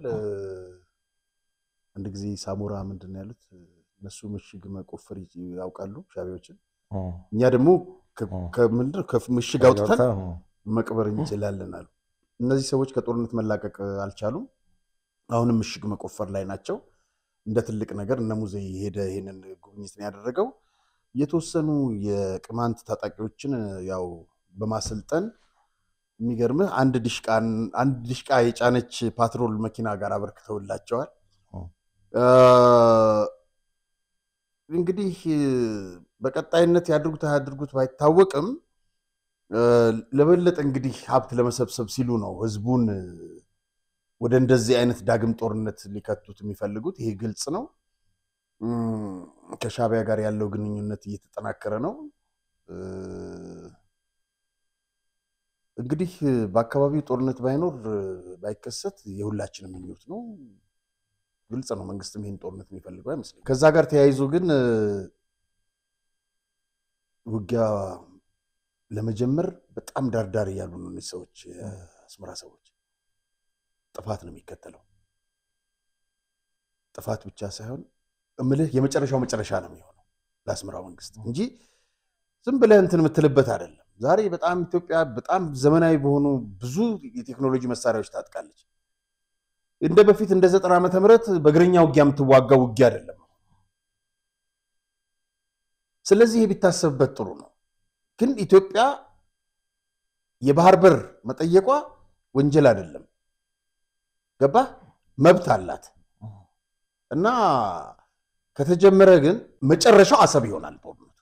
Speaker 1: አንድ ጊዜ ሳሞራ ምንድን ነው ያሉት? እነሱ ምሽግ መቆፈር ያውቃሉ ሻዕቢያዎችን፣ እኛ ደግሞ ከምሽግ አውጥተን መቅበር እንችላለን አሉ። እነዚህ ሰዎች ከጦርነት መላቀቅ አልቻሉም። አሁንም ምሽግ መቆፈር ላይ ናቸው። እንደ ትልቅ ነገር እነ ሙዘይ ሄደ ይሄንን ጉብኝት ነው ያደረገው። የተወሰኑ የቅማንት ታጣቂዎችን ያው በማሰልጠን፣ የሚገርምህ አንድ ዲሽቃ የጫነች ፓትሮል መኪና ጋር አበርክተውላቸዋል። እንግዲህ በቀጣይነት ያድርጉት አያድርጉት ባይታወቅም ለበለጠ እንግዲህ ሀብት ለመሰብሰብ ሲሉ ነው ህዝቡን ወደ እንደዚህ አይነት ዳግም ጦርነት ሊከቱት የሚፈልጉት። ይሄ ግልጽ ነው። ከሻዕቢያ ጋር ያለው ግንኙነት እየተጠናከረ ነው። እንግዲህ በአካባቢው ጦርነት ባይኖር ባይከሰት የሁላችንም ምኞት ነው። ግልጽ ነው። መንግስትም ይህን ጦርነት የሚፈልገው አይመስለኝም። ከዛ ጋር ተያይዞ ግን ውጊያ ለመጀመር በጣም ዳርዳር እያሉ ነው እነዚህ ሰዎች፣ የአስመራ ሰዎች። ጥፋት ነው የሚከተለው። ጥፋት ብቻ ሳይሆን እምልህ የመጨረሻው መጨረሻ ነው የሚሆነው ለአስመራው መንግስት እንጂ ዝም ብለህ እንትን የምትልበት አይደለም። ዛሬ በጣም ኢትዮጵያ በጣም ዘመናዊ በሆኑ ብዙ የቴክኖሎጂ መሳሪያዎች ታጥቃለች። እንደ በፊት እንደ 90 ዓመተ ምህረት በእግረኛ ውጊያ የምትዋጋው ውጊያ አይደለም። ስለዚህ ይሄ ቢታሰብበት ጥሩ ነው። ግን ኢትዮጵያ የባህር በር መጠየቋ ወንጀል አይደለም። ገባህ? መብት አላት። እና ከተጀመረ ግን መጨረሻው አሰብ ይሆናል ጦርነቱ።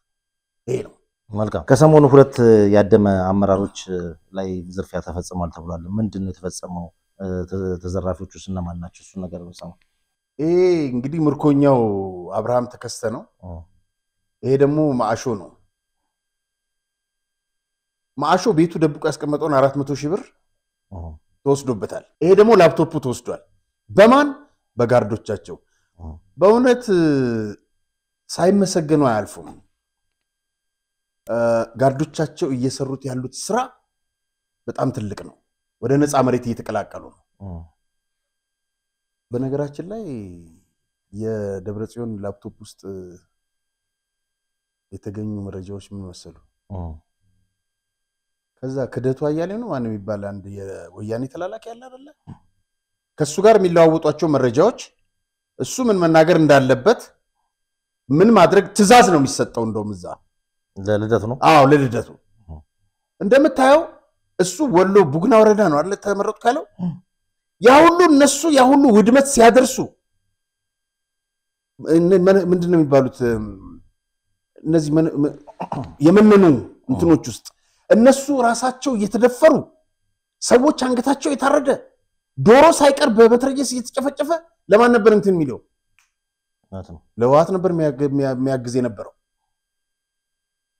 Speaker 1: ይሄ ነው።
Speaker 2: መልካም። ከሰሞኑ ሁለት ያደመ አመራሮች ላይ ዝርፊያ ተፈጽሟል ተብሏል። ምንድን ነው የተፈጸመው? ተዘራፊዎቹ እነማን ናቸው? እሱን ነገር ብንሰማ።
Speaker 1: ይሄ እንግዲህ ምርኮኛው አብርሃም ተከስተ ነው። ይሄ ደግሞ ማዕሾ ነው። ማዕሾ ቤቱ ደብቆ ያስቀመጠውን 400,000 ብር ተወስዶበታል። ይሄ ደግሞ ላፕቶፑ ተወስዷል። በማን? በጋርዶቻቸው። በእውነት ሳይመሰገኑ አያልፉም። ጋርዶቻቸው እየሰሩት ያሉት ስራ በጣም ትልቅ ነው። ወደ ነፃ መሬት እየተቀላቀሉ ነው። በነገራችን ላይ የደብረ ጽዮን ላፕቶፕ ውስጥ የተገኙ መረጃዎች ምን መሰሉ? ከዛ ክደቱ አያሌው ነው ማነው የሚባል አንድ የወያኔ ተላላኪ ያለ አይደለ? ከሱ ጋር የሚለዋወጧቸው መረጃዎች፣ እሱ ምን መናገር እንዳለበት ምን ማድረግ ትዕዛዝ ነው የሚሰጠው። እንደውም እዛ
Speaker 2: ለልደቱ ነው።
Speaker 1: አዎ ለልደቱ እንደምታየው እሱ ወሎ ቡግና ወረዳ ነው አይደል ተመረጡ ካለው ያ ሁሉ እነሱ ያ ሁሉ ውድመት ሲያደርሱ ምንድነው የሚባሉት እነዚህ የመነኑ እንትኖች ውስጥ እነሱ ራሳቸው እየተደፈሩ ሰዎች አንገታቸው የታረደ ዶሮ ሳይቀር በመትረየስ እየተጨፈጨፈ ለማን ነበር እንትን የሚለው? ለህወሓት ነበር የሚያግዝ የነበረው፣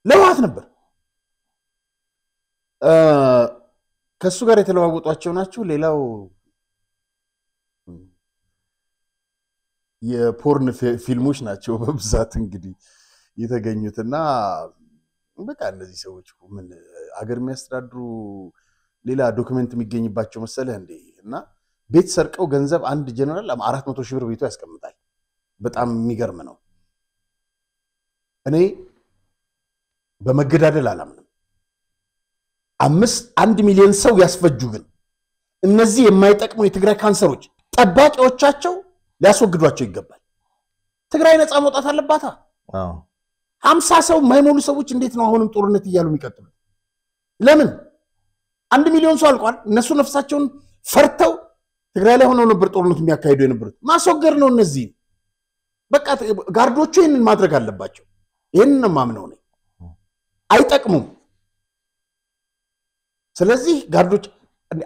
Speaker 1: ለህወሓት ነበር። ከሱ ጋር የተለዋወጧቸው ናቸው። ሌላው የፖርን ፊልሞች ናቸው በብዛት እንግዲህ የተገኙትና በቃ እነዚህ ሰዎች ምን አገር የሚያስተዳድሩ ሌላ document የሚገኝባቸው መሰለህ እንዴ? እና ቤት ሰርቀው ገንዘብ አንድ ጀነራል 400 ሺህ ብር ቤቱ ያስቀምጣል። በጣም የሚገርም ነው። እኔ በመገዳደል አላምንም። 1 ሚሊዮን ሰው ያስፈጁ ግን እነዚህ የማይጠቅሙ የትግራይ ካንሰሮች ጠባቂዎቻቸው ሊያስወግዷቸው ይገባል። ትግራይ ነፃ መውጣት አለባታ። 50 ሰው የማይሞሉ ሰዎች እንዴት ነው አሁንም ጦርነት እያሉ የሚቀጥሉት? ለምን 1 ሚሊዮን ሰው አልቋል። እነሱ ነፍሳቸውን ፈርተው ትግራይ ላይ ሆነው ነበር ጦርነት የሚያካሂዱ የነበሩት። ማስወገድ ነው እነዚህ። በቃ ጋርዶቹ ይህንን ማድረግ አለባቸው። ይህንን ነው የማምነው እኔ። አይጠቅሙም። ስለዚህ ጋርዶች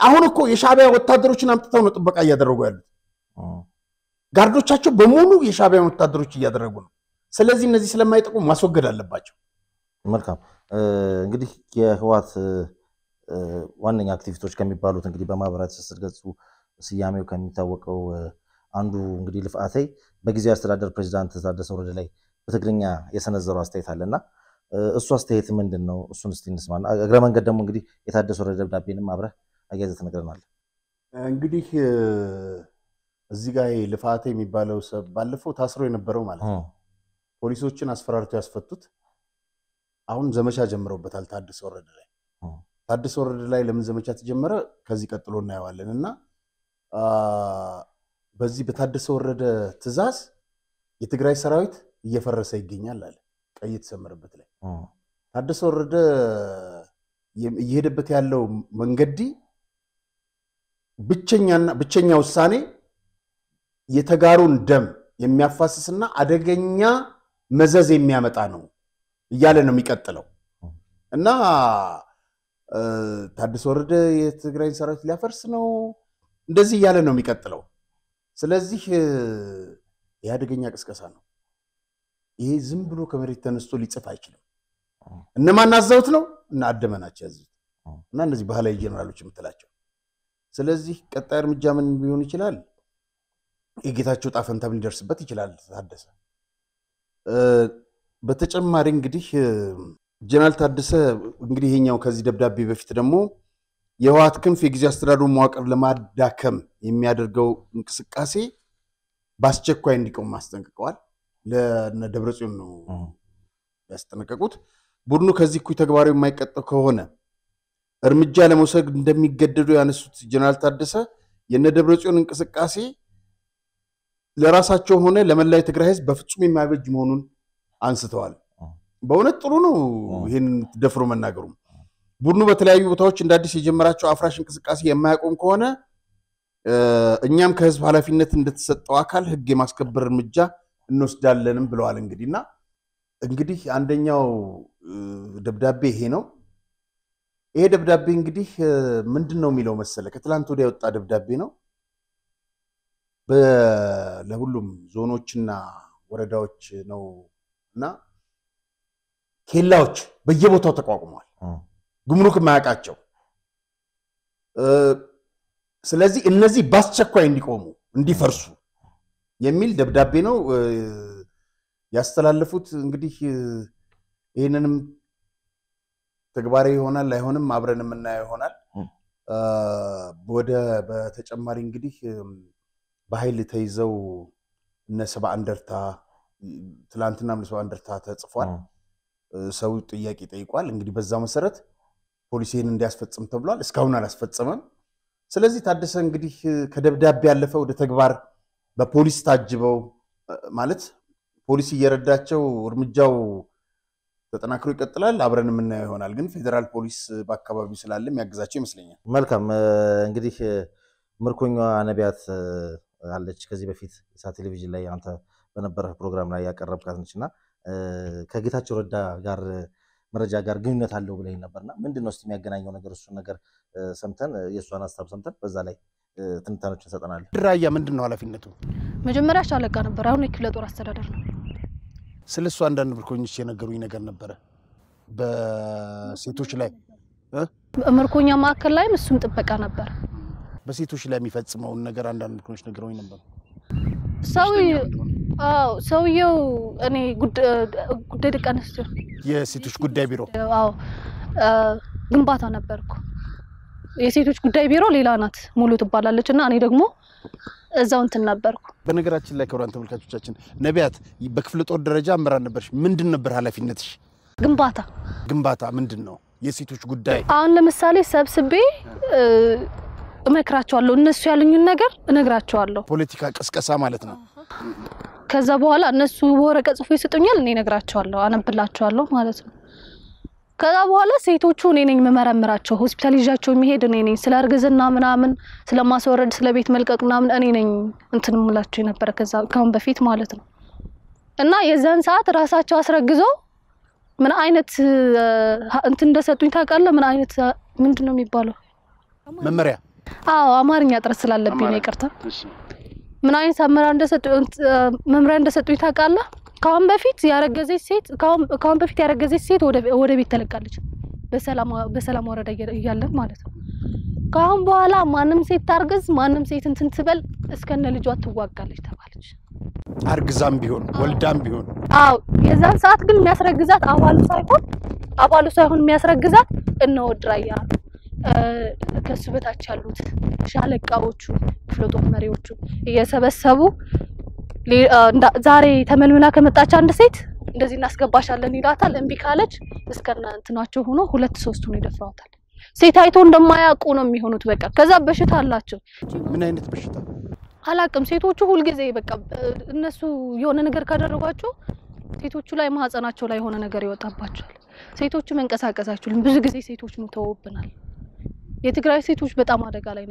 Speaker 1: አሁን እኮ የሻዕቢያ ወታደሮችን አምጥተው ነው ጥበቃ እያደረጉ ያሉት። ጋርዶቻቸው በሙሉ የሻዕቢያ ወታደሮች እያደረጉ ነው። ስለዚህ እነዚህ ስለማይጠቅሙ ማስወገድ አለባቸው።
Speaker 2: መልካም። እንግዲህ የህወሓት ዋነኛ አክቲቪስቶች ከሚባሉት እንግዲህ በማህበራዊ ትስስር ገጹ ስያሜው ከሚታወቀው አንዱ እንግዲህ ልፍአተይ በጊዜያዊ አስተዳደር ፕሬዚዳንት ታደሰ ወረደ ላይ በትግርኛ የሰነዘረው አስተያየት አለና እሱ አስተያየት ምንድን ነው? እሱን እስቲ እንስማና እግረ መንገድ ደግሞ እንግዲህ የታደሰ ወረደ ደብዳቤንም አብረህ አያይዘህ ትነግረናለህ።
Speaker 1: እንግዲህ እዚህ ጋር ልፍአተይ የሚባለው ሰብ ባለፈው ታስሮ የነበረው ማለት ነው። ፖሊሶችን አስፈራርተው ያስፈቱት አሁን ዘመቻ ጀምረውበታል ታደሰ ወረደ ላይ። ታደሰ ወረደ ላይ ለምን ዘመቻ ተጀመረ ከዚህ ቀጥሎ እናየዋለን። እና በዚህ በታደሰ ወረደ ትዕዛዝ የትግራይ ሰራዊት እየፈረሰ ይገኛል አለ። ቀይ የተሰመረበት ላይ ታደሰ ወረደ እየሄደበት ያለው መንገድ ብቸኛ ውሳኔ የተጋሩን ደም የሚያፋስስና አደገኛ መዘዝ የሚያመጣ ነው እያለ ነው የሚቀጥለው። እና ታደሰ ወረደ የትግራይን ሰራዊት ሊያፈርስ ነው እንደዚህ እያለ ነው የሚቀጥለው። ስለዚህ የአደገኛ ቅስቀሳ ነው። ይሄ ዝም ብሎ ከመሬት ተነስቶ ሊጽፍ አይችልም። እነማን አዘውት ነው? እና አደመ ናቸው ያዘዙት እና እነዚህ ባህላዊ ጀነራሎች የምትላቸው። ስለዚህ ቀጣይ እርምጃ ምን ሊሆን ይችላል? የጌታቸው ዕጣ ፈንታም ሊደርስበት ይችላል ታደሰ። በተጨማሪ እንግዲህ ጀነራል ታደሰ እንግዲህ ይሄኛው ከዚህ ደብዳቤ በፊት ደግሞ የህወሓት ክንፍ የጊዜያዊ አስተዳደሩ መዋቅር ለማዳከም የሚያደርገው እንቅስቃሴ በአስቸኳይ እንዲቆም አስጠንቅቀዋል። ለነ ደብረጽዮን ነው ያስጠነቀቁት። ቡድኑ ከዚህ እኩይ ተግባሩ የማይቀጠው ከሆነ እርምጃ ለመውሰድ እንደሚገደዱ ያነሱት ጀነራል ታደሰ የነ ደብረጽዮን እንቅስቃሴ ለራሳቸው ሆነ ለመላው የትግራይ ህዝብ በፍጹም የማይበጅ መሆኑን አንስተዋል። በእውነት ጥሩ ነው ይሄን ደፍሮ መናገሩ። ቡድኑ በተለያዩ ቦታዎች እንደ አዲስ የጀመራቸው አፍራሽ እንቅስቃሴ የማያቆም ከሆነ እኛም ከህዝብ ኃላፊነት እንደተሰጠው አካል ህግ የማስከበር እርምጃ እንወስዳለንም ብለዋል። እንግዲህና እንግዲህ አንደኛው ደብዳቤ ይሄ ነው። ይሄ ደብዳቤ እንግዲህ ምንድነው የሚለው መሰለ፣ ከትላንት ወዲያ የወጣ ደብዳቤ ነው። ለሁሉም ዞኖችና ወረዳዎች ነው እና ኬላዎች በየቦታው ተቋቁመዋል። ጉምሩክ የማያውቃቸው። ስለዚህ እነዚህ በአስቸኳይ እንዲቆሙ እንዲፈርሱ የሚል ደብዳቤ ነው ያስተላለፉት። እንግዲህ ይሄንንም ተግባራዊ ይሆናል አይሆንም አብረን የምናየው ይሆናል። ወደ በተጨማሪ እንግዲህ በኃይል ተይዘው እነ ሰባ እንደርታ ትላንትናም ለሰባ እንደርታ ተጽፏል። ሰው ጥያቄ ጠይቋል። እንግዲህ በዛ መሰረት ፖሊስ ይሄን እንዲያስፈጽም ተብሏል። እስካሁን አላስፈጸመም። ስለዚህ ታደሰ እንግዲህ ከደብዳቤ ያለፈ ወደ ተግባር በፖሊስ ታጅበው ማለት ፖሊስ እየረዳቸው እርምጃው ተጠናክሮ ይቀጥላል። አብረን የምናየው ይሆናል። ግን ፌዴራል ፖሊስ በአካባቢው ስላለ የሚያግዛቸው ይመስለኛል።
Speaker 2: መልካም እንግዲህ ምርኮኛዋ ነቢያት አለች። ከዚህ በፊት ኢሳት ቴሌቪዥን ላይ አንተ በነበረ ፕሮግራም ላይ ያቀረብካት ነችና ከጌታቸው ረዳ ጋር መረጃ ጋር ግንኙነት አለው ብለኝ ነበርና ምንድነው እስቲ የሚያገናኘው ነገር? እሱን ነገር ሰምተን የእሷን ሀሳብ ሰምተን በዛ ላይ ትንታኔዎችን እንሰጠናለን።
Speaker 1: ራያ ምንድነው ኃላፊነቱ?
Speaker 5: መጀመሪያ ሻለቃ ነበር፣ አሁን የክፍለ ጦር አስተዳደር ነው።
Speaker 1: ስለሱ አንዳንድ ምርኮኞች የነገሩኝ ነገር ነበረ። በሴቶች ላይ
Speaker 5: ምርኮኛ ማዕከል ላይም እሱም ጥበቃ ነበር።
Speaker 1: በሴቶች ላይ የሚፈጽመውን ነገር አንዳንድ ምርኮኞች ነገሩኝ ነበር።
Speaker 5: ሰውየው እኔ ጉዳይ ደቂ አንስትዮ
Speaker 1: የሴቶች ጉዳይ ቢሮ
Speaker 5: አዎ ግንባታ ነበርኩ። የሴቶች ጉዳይ ቢሮ ሌላ ናት ሙሉ ትባላለች እና እኔ ደግሞ እዛው እንትን ነበርኩ።
Speaker 1: በነገራችን ላይ ክቡራን ተመልካቾቻችን ነቢያት በክፍለ ጦር ደረጃ አመራር ነበርሽ። ምንድን ነበር ኃላፊነትሽ?
Speaker 5: ግንባታ።
Speaker 1: ግንባታ ምንድን ነው? የሴቶች ጉዳይ
Speaker 5: አሁን ለምሳሌ ሰብስቤ እመክራቸዋለሁ፣ እነሱ ያሉኝን ነገር እነግራቸዋለሁ።
Speaker 1: ፖለቲካ ቅስቀሳ ማለት ነው።
Speaker 5: ከዛ በኋላ እነሱ ወረቀት ጽፎ ይሰጡኛል፣ እኔ እነግራቸዋለሁ፣ አነብላቸዋለሁ ማለት ነው። ከዛ በኋላ ሴቶቹ እኔ ነኝ መመረምራቸው፣ ሆስፒታል ይዣቸው የሚሄድ እኔ ነኝ። ስለ እርግዝና ምናምን ስለማስወረድ፣ ስለ ቤት መልቀቅ ምናምን እኔ ነኝ እንትን የምላቸው የነበረ ከዛ ካሁን በፊት ማለት ነው። እና የዛን ሰዓት ራሳቸው አስረግዘው ምን አይነት እንትን እንደሰጡኝ ታውቃለህ? ምን አይነት ምንድነው የሚባለው
Speaker 1: መመሪያ?
Speaker 5: አዎ አማርኛ ጥረት ስላለብኝ ነው ይቅርታ። ምን አይነት አመራር እንደሰጡኝ መምሪያ እንደሰጡኝ ታውቃለህ? ካሁን በፊት ያረገዘች ሴት ካሁን በፊት ያረገዘች ሴት ወደ ቤት ተለቃለች፣ በሰላም ወረዳ እያለን ማለት ነው። ካሁን በኋላ ማንም ሴት ታርግዝ፣ ማንም ሴት እንትን ትበል እስከነ ልጇ ትዋጋለች ተባለች።
Speaker 1: አርግዛም ቢሆን ወልዳም ቢሆን።
Speaker 5: አዎ የዛን ሰዓት ግን የሚያስረግዛት አባሉ ሳይሆን የሚያስረግዛት እነ ወድራያ ከሱ በታች ያሉት ሻለቃዎቹ ክፍለ ጦር መሪዎቹ እየሰበሰቡ ዛሬ ተመልምላ ከመጣች አንድ ሴት እንደዚህ እናስገባሻለን ይላታል። እምቢ ካለች እስከነ እንትናቸው ሆኖ ሁለት ሶስቱን ይደፍሯታል። ሴት አይቶ እንደማያውቁ ነው የሚሆኑት። በቃ ከዛ በሽታ አላቸው።
Speaker 1: ምን አይነት በሽታ
Speaker 5: አላውቅም። ሴቶቹ ሁልጊዜ በቃ እነሱ የሆነ ነገር ካደረጓቸው ሴቶቹ ላይ ማህፀናቸው ላይ የሆነ ነገር ይወጣባቸዋል። ሴቶቹ መንቀሳቀስ አይችሉም። ብዙ ጊዜ ሴቶች ሞተውብናል። የትግራይ ሴቶች በጣም አደጋ ላይ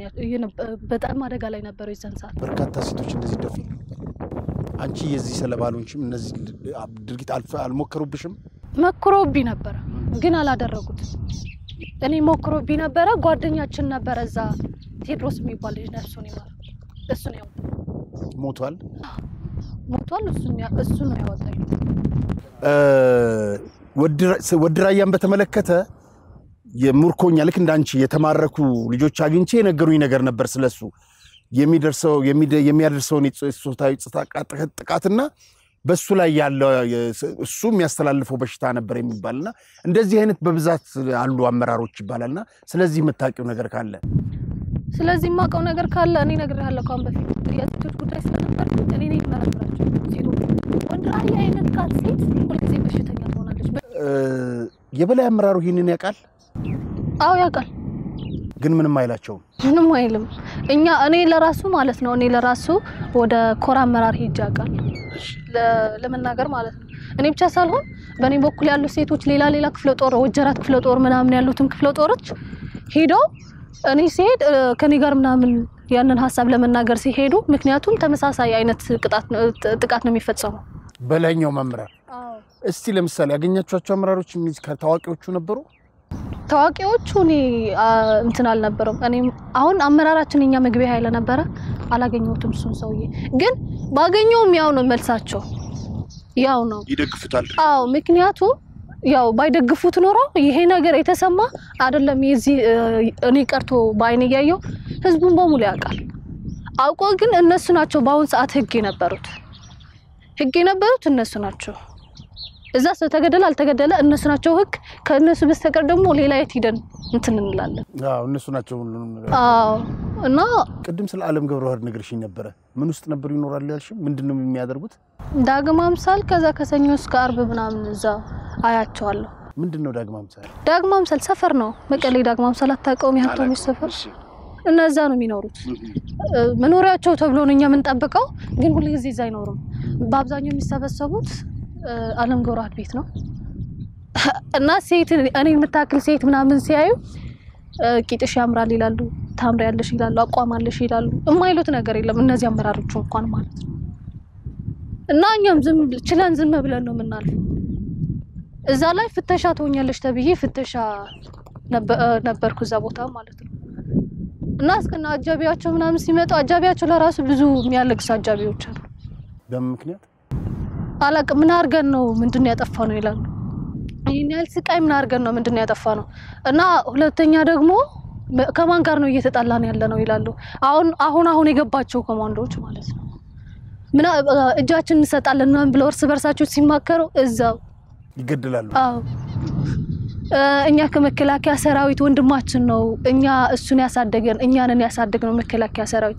Speaker 5: በጣም አደጋ ላይ ነበሩ የዛን ሰዓት።
Speaker 1: በርካታ ሴቶች እንደዚህ ደፍረው ነበር። አንቺ የዚህ ሰለባ አልሆንሽም? እነዚህ ድርጊት አልሞከሩብሽም?
Speaker 5: መክሮብኝ ነበረ ግን አላደረጉት። እኔ ሞክሮብኝ ነበረ። ጓደኛችን ነበረ እዛ ቴድሮስ የሚባል ልጅ ነፍሱን ይማር፣ እሱ ነው
Speaker 1: ሞቷል።
Speaker 5: ሞቷል። እሱ ነው ያወጣኝ።
Speaker 1: ወድራያን በተመለከተ የምርኮኛ ልክ እንዳንቺ የተማረኩ ልጆች አግኝቼ የነገሩኝ ነገር ነበር ስለሱ የሚያደርሰውን የጾታዊ ጥቃትና በሱ ላይ ያለው እሱ የሚያስተላልፈው በሽታ ነበር የሚባልና እንደዚህ አይነት በብዛት አሉ አመራሮች ይባላልና ስለዚህ የምታውቂው ነገር ካለ?
Speaker 5: ስለዚህ የማውቀው ነገር ካለ እኔ እነግርሃለሁ። ካሁን በፊት የሴቶች ጉዳይ ስለነበርኩ እኔ ነኝ የምመረምራቸው ሴቶች። ወንድ ራያ የነካት ሴት ሁልጊዜ በሽተኛ ትሆናለች።
Speaker 1: የበላይ አመራሩ ይህንን ያውቃል?
Speaker 5: አዎ ያውቃል።
Speaker 1: ግን ምንም አይላቸውም።
Speaker 5: ምንም አይልም። እኔ ለራሱ ማለት ነው እኔ ለራሱ ወደ ኮር አመራር ሄጄ አውቃለሁ ለመናገር ማለት ነው። እኔ ብቻ ሳልሆን በእኔ በኩል ያሉ ሴቶች ሌላ ሌላ ክፍለ ጦር ወጀራት ክፍለ ጦር ምናምን ያሉትን ክፍለ ጦሮች ሄደው እኔ ሲሄድ ከኔ ጋር ምናምን ያንን ሀሳብ ለመናገር ሲሄዱ፣ ምክንያቱም ተመሳሳይ አይነት ጥቃት ነው የሚፈጸመው
Speaker 1: በላይኛው መምራር። እስቲ ለምሳሌ ያገኛችኋቸው አመራሮች ታዋቂዎቹ ነበሩ?
Speaker 5: ታዋቂዎቹ እኔ እንትን አልነበረም። እኔ አሁን አመራራችን እኛ መግቢያ ኃይለ ነበረ፣ አላገኘሁትም እሱን ሰውዬ። ግን ባገኘውም ያው ነው መልሳቸው፣ ያው ነው
Speaker 1: ይደግፉታል።
Speaker 5: አዎ ምክንያቱም ያው ባይደግፉት ኖሮ ይሄ ነገር የተሰማ አይደለም። የዚህ እኔ ቀርቶ በአይን እያየው ህዝቡን በሙሉ ያውቃል። አውቆ ግን እነሱ ናቸው በአሁን ሰዓት ህግ የነበሩት እነሱ ናቸው። እዛ ሰው ተገደለ አልተገደለ እነሱ ናቸው ህግ። ከእነሱ በስተቀር ደግሞ ሌላ የት ሂደን እንትን እንላለን?
Speaker 1: አዎ እነሱ ናቸው ሁሉንም ነገር።
Speaker 5: አዎ እና
Speaker 1: ቅድም ስለ ዓለም ገብረዋህድ ነግረሽኝ ነበረ። ምን ውስጥ ነበር ይኖራሉ ያልሽው? ምንድነው የሚያደርጉት?
Speaker 5: ዳግም አምሳል ከዛ ከሰኞ እስከ አርብ ምናምን እዛ አያቸዋለሁ።
Speaker 1: ምንድነው ዳግም አምሳል?
Speaker 5: ዳግም አምሳል ሰፈር ነው መቀሌ። ዳግም አምሳል አታውቀውም? የሀብታሞች ሰፈር እነዛ ነው የሚኖሩት። መኖሪያቸው ተብሎ ነው እኛ የምንጠብቀው፣ ግን ሁል ጊዜ እዛ አይኖሩም። በአብዛኛው የሚሰበሰቡት አለም ገብረዋህድ ቤት ነው። እና ሴት እኔ የምታክል ሴት ምናምን ሲያዩ ቂጥሽ ያምራል ይላሉ፣ ታምሪያለሽ ይላሉ፣ አቋም አለሽ ይላሉ። የማይሉት ነገር የለም እነዚህ አመራሮቹ እንኳን ማለት ነው። እና እኛም ዝም ችለን ዝም ብለን ነው የምናልፈው። እዛ ላይ ፍተሻ ትሆኛለሽ ተብዬ ፍተሻ ነበርኩ እዛ ቦታ ማለት ነው። እና እስከና አጃቢያቸው ምናምን ሲመጡ አጃቢያቸው ለራሱ ብዙ የሚያለቅሱ አጃቢዎች አሉ።
Speaker 1: በምን ምክንያት
Speaker 5: አላውቅም። ምን አድርገን ነው ምንድን ነው ያጠፋነው ይላሉ። ይሄን ያህል ስቃይ ምን አድርገን ነው ምንድን ነው ያጠፋነው? እና ሁለተኛ ደግሞ ከማን ጋር ነው እየተጣላን ያለ ነው ይላሉ። አሁን አሁን አሁን የገባቸው ኮማንዶዎች ማለት ነው። ምን እጃችን እንሰጣለን ምናምን ብለው እርስ በርሳቸው ሲማከሩ እዛው
Speaker 1: ይገደላሉ።
Speaker 5: አዎ እኛ ከመከላከያ ሰራዊት ወንድማችን ነው፣ እኛ እሱን ያሳደገን እኛንን ያሳደግነው መከላከያ ሰራዊት።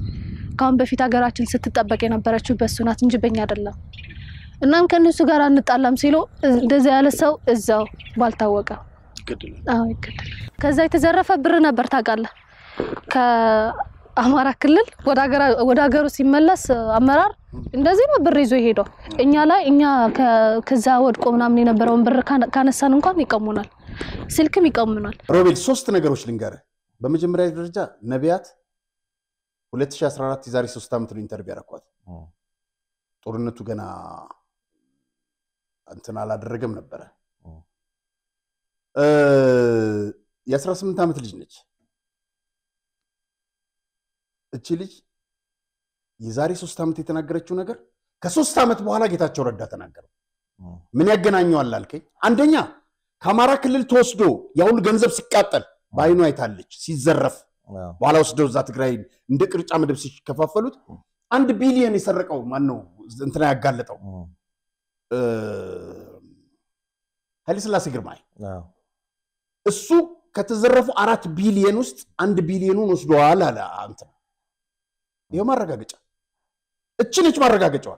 Speaker 5: ካሁን በፊት ሀገራችን ስትጠበቅ የነበረችው በእሱ ናት እንጂ በእኛ አይደለም። እናም ከእነሱ ጋር አንጣላም ሲሉ እንደዛ ያለ ሰው እዛው ባልታወቀ አዎ ይገደላል። ከዛ የተዘረፈ ብር ነበር ታውቃለህ። ከአማራ ክልል ወደ ሀገሩ ሲመለስ አመራር እንደዚህ ነው ብር ይዞ የሄደው። እኛ ላይ እኛ ከዛ ወድቆ ምናምን የነበረውን ብር ካነሳን እንኳን ይቀሙናል፣ ስልክም ይቀሙናል።
Speaker 1: ሮቤል ሶስት ነገሮች ልንገርህ። በመጀመሪያ ደረጃ ነቢያት 2014 የዛሬ 3 ዓመት ነው interview ያደረኳት። ጦርነቱ ገና እንትን አላደረገም ነበረ። የ18 ዓመት ልጅ ነች። እቺ ልጅ የዛሬ 3 ዓመት የተናገረችው ነገር ከ3 ዓመት በኋላ ጌታቸው ረዳ ተናገረው። ምን ያገናኘዋል አልከኝ? አንደኛ ከአማራ ክልል ተወስዶ ያ ሁሉ ገንዘብ ሲቃጠል በአይኑ አይታለች፣ ሲዘረፍ በኋላ ወስደው እዛ ትግራይ እንደ ቅርጫ መደብ ሲከፋፈሉት 1 ቢሊዮን የሰረቀው ማን ነው? እንትና ያጋለጠው ኃይለሥላሴ ግርማይ። እሱ ከተዘረፉ 4 ቢሊዮን ውስጥ 1 ቢሊዮኑን ወስደዋል አለ እንትና። ይኸው ማረጋገጫ፣ እቺ ነች ማረጋገጫዋ።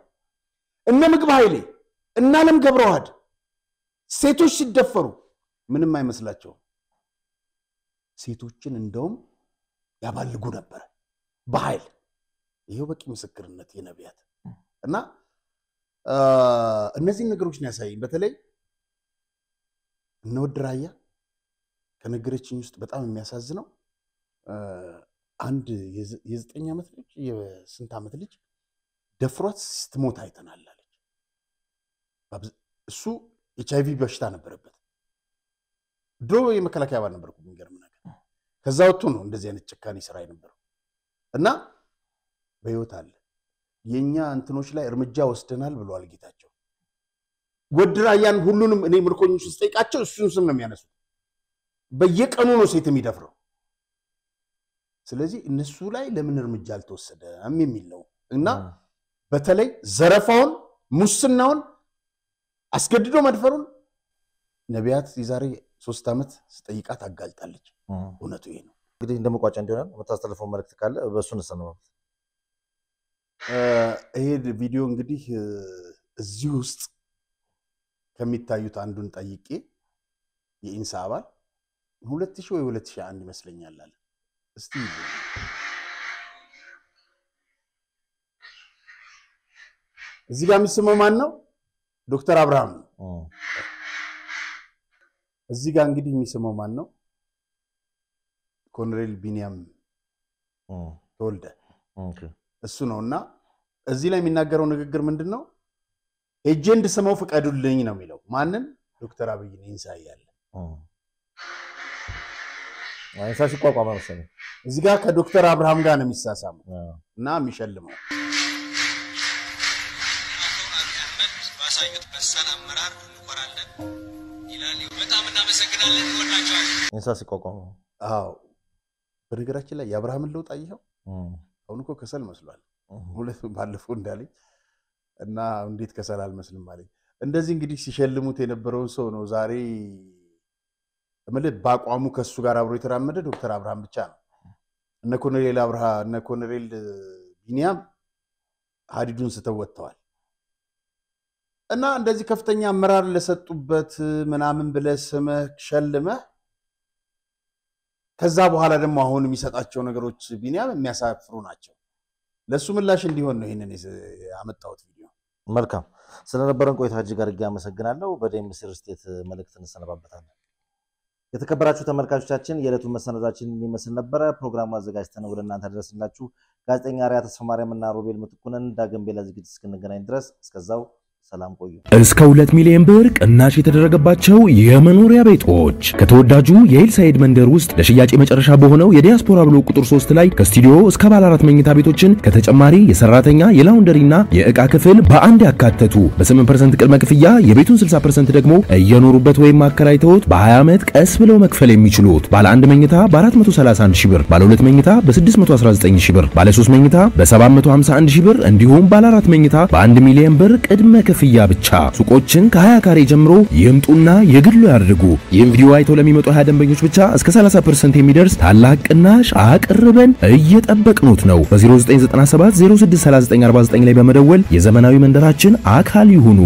Speaker 1: እነ ምግብ ኃይሌ እነ አለም ገብረዋህድ ሴቶች ሲደፈሩ ምንም አይመስላቸውም። ሴቶችን እንደውም ያባልጉ ነበር በኃይል። ይሄው በቂ ምስክርነት የነቢያት እና እነዚህን ነገሮች ነው ያሳየኝ። በተለይ እነ ወድ ራያ ከነገረችኝ ውስጥ በጣም የሚያሳዝነው አንድ የ9 ዓመት ልጅ የስንት ዓመት ልጅ ደፍሯት ስትሞት አይተናል አለች። እሱ HIV በሽታ ነበረበት። ድሮ የመከላከያ አባል ነበርኩ፣ የሚገርም ነገር። ከዛ ወጥቶ ነው እንደዚህ አይነት ጭካኔ ስራ የነበረው እና በህይወት አለ። የኛ እንትኖች ላይ እርምጃ ወስደናል ብለዋል ጌታቸው። ወድ ራያን ሁሉንም እኔ ምርኮኞች ስጠይቃቸው እሱን ስም ነው የሚያነሱት። በየቀኑ ነው ሴት የሚደፍረው። ስለዚህ እነሱ ላይ ለምን እርምጃ አልተወሰደም የሚል ነው። እና በተለይ ዘረፋውን፣ ሙስናውን፣ አስገድዶ መድፈሩን ነቢያት የዛሬ 3 ዓመት ስጠይቃት አጋልጣለች። እውነቱ ይሄ ነው።
Speaker 2: እንግዲህ እንደመቋጫ እንዲሆን የምታስተላልፈው መልእክት ካለ በእሱ እንሰናበት።
Speaker 1: ይሄ ቪዲዮ እንግዲህ እዚህ ውስጥ ከሚታዩት አንዱን ጠይቄ የኢንሳ አባል 2000 ወይ 2001 ይመስለኛል አለ። እስቲ እዚህ ጋር የሚስመው ማን ነው? ዶክተር አብርሃም ነው። እዚህ ጋር እንግዲህ የሚስመው ማን ነው? ኮሎኔል ቢኒያም ተወልደ እሱ ነውና እዚህ ላይ የሚናገረው ንግግር ምንድነው? ሄጄ እንድስመው ፍቀዱልኝ ነው የሚለው። ማንን? ዶክተር አብይን ኢንሳ እያለ
Speaker 2: ኢንሳ ሲቋቋም መሰለኝ።
Speaker 1: እዚህ ጋር ከዶክተር አብርሃም ጋር ነው የሚሳሳመው እና የሚሸልመው።
Speaker 6: ባሳዩት በሳል አመራር እንኮራለን ይላል። በጣም እናመሰግናለን። እንወዳቸዋለን።
Speaker 2: ኢንሳ ሲቋቋም።
Speaker 1: አዎ፣ በነገራችን ላይ የአብርሃምን ለውጥ አየኸው? አሁን እኮ ከሰል መስሏል። ሁለት ባለፈው እንዳለኝ እና እንዴት ከሰል አልመስልም አለኝ። እንደዚህ እንግዲህ ሲሸልሙት የነበረውን ሰው ነው ዛሬ እምልህ በአቋሙ ከሱ ጋር አብሮ የተራመደ ዶክተር አብርሃም ብቻ ነው። እነ ኮሎኔል አብርሃ እነ ኮሎኔል ቢኒያም ሀዲዱን ስተው ወጥተዋል። እና እንደዚህ ከፍተኛ አመራር ለሰጡበት ምናምን ብለህ ስመህ ሸልመህ ከዛ በኋላ ደግሞ አሁን የሚሰጣቸው ነገሮች ቢኒያም የሚያሳፍሩ ናቸው። ለእሱ ምላሽ እንዲሆን ነው ይህንን ያመጣሁት ቪዲዮ።
Speaker 2: መልካም፣ ስለነበረን ቆይታ እጅግ አድርጌ አመሰግናለሁ። በዴምሲ ሪል ስቴት መልእክት እንሰነባበታለን። የተከበራችሁ ተመልካቾቻችን፣ የዕለቱን መሰናዷችን የሚመስል ነበረ። ፕሮግራሙ አዘጋጅተን ወደ እናንተ ደረስንላችሁ። ጋዜጠኛ አርያ ተስፋማርያም እና ሮቤል ምትኩንን ዳግም በሌላ ዝግጅት እስክንገናኝ ድረስ እስከዛው ሰላም ቆዩ።
Speaker 3: እስከ 2 ሚሊዮን ብር ቅናሽ የተደረገባቸው የመኖሪያ ቤቶች ከተወዳጁ የሂልሳይድ መንደር ውስጥ ለሽያጭ የመጨረሻ በሆነው የዲያስፖራ ብሎክ ቁጥር 3 ላይ ከስቱዲዮ እስከ ባለ 4 መኝታ ቤቶችን ከተጨማሪ የሰራተኛ፣ የ laundry ና የዕቃ ክፍል በአንድ ያካተቱ፣ በ8% ቅድመ ክፍያ የቤቱን 60% ደግሞ እየኖሩበት ወይም አከራይተውት በ20 ዓመት ቀስ ብለው መክፈል የሚችሉት፣ ባለ 1 መኝታ በ431 ሺህ ብር፣ ባለ 2 መኝታ በ619 ሺህ ብር፣ ባለ 3 መኝታ በ751 ሺህ ብር እንዲሁም ባለ 4 መኝታ በ1 ሚሊዮን ብር ቅድመ ክፍያ ብቻ። ሱቆችን ከ20 ካሬ ጀምሮ ይምጡና የግሉ ያድርጉ። ይህም ቪዲዮ አይተው ለሚመጡ 20 ደንበኞች ብቻ እስከ 30% የሚደርስ ታላቅ ቅናሽ አቅርበን እየጠበቅኖት ነው። በ0997 063949 ላይ በመደወል የዘመናዊ መንደራችን አካል ይሁኑ።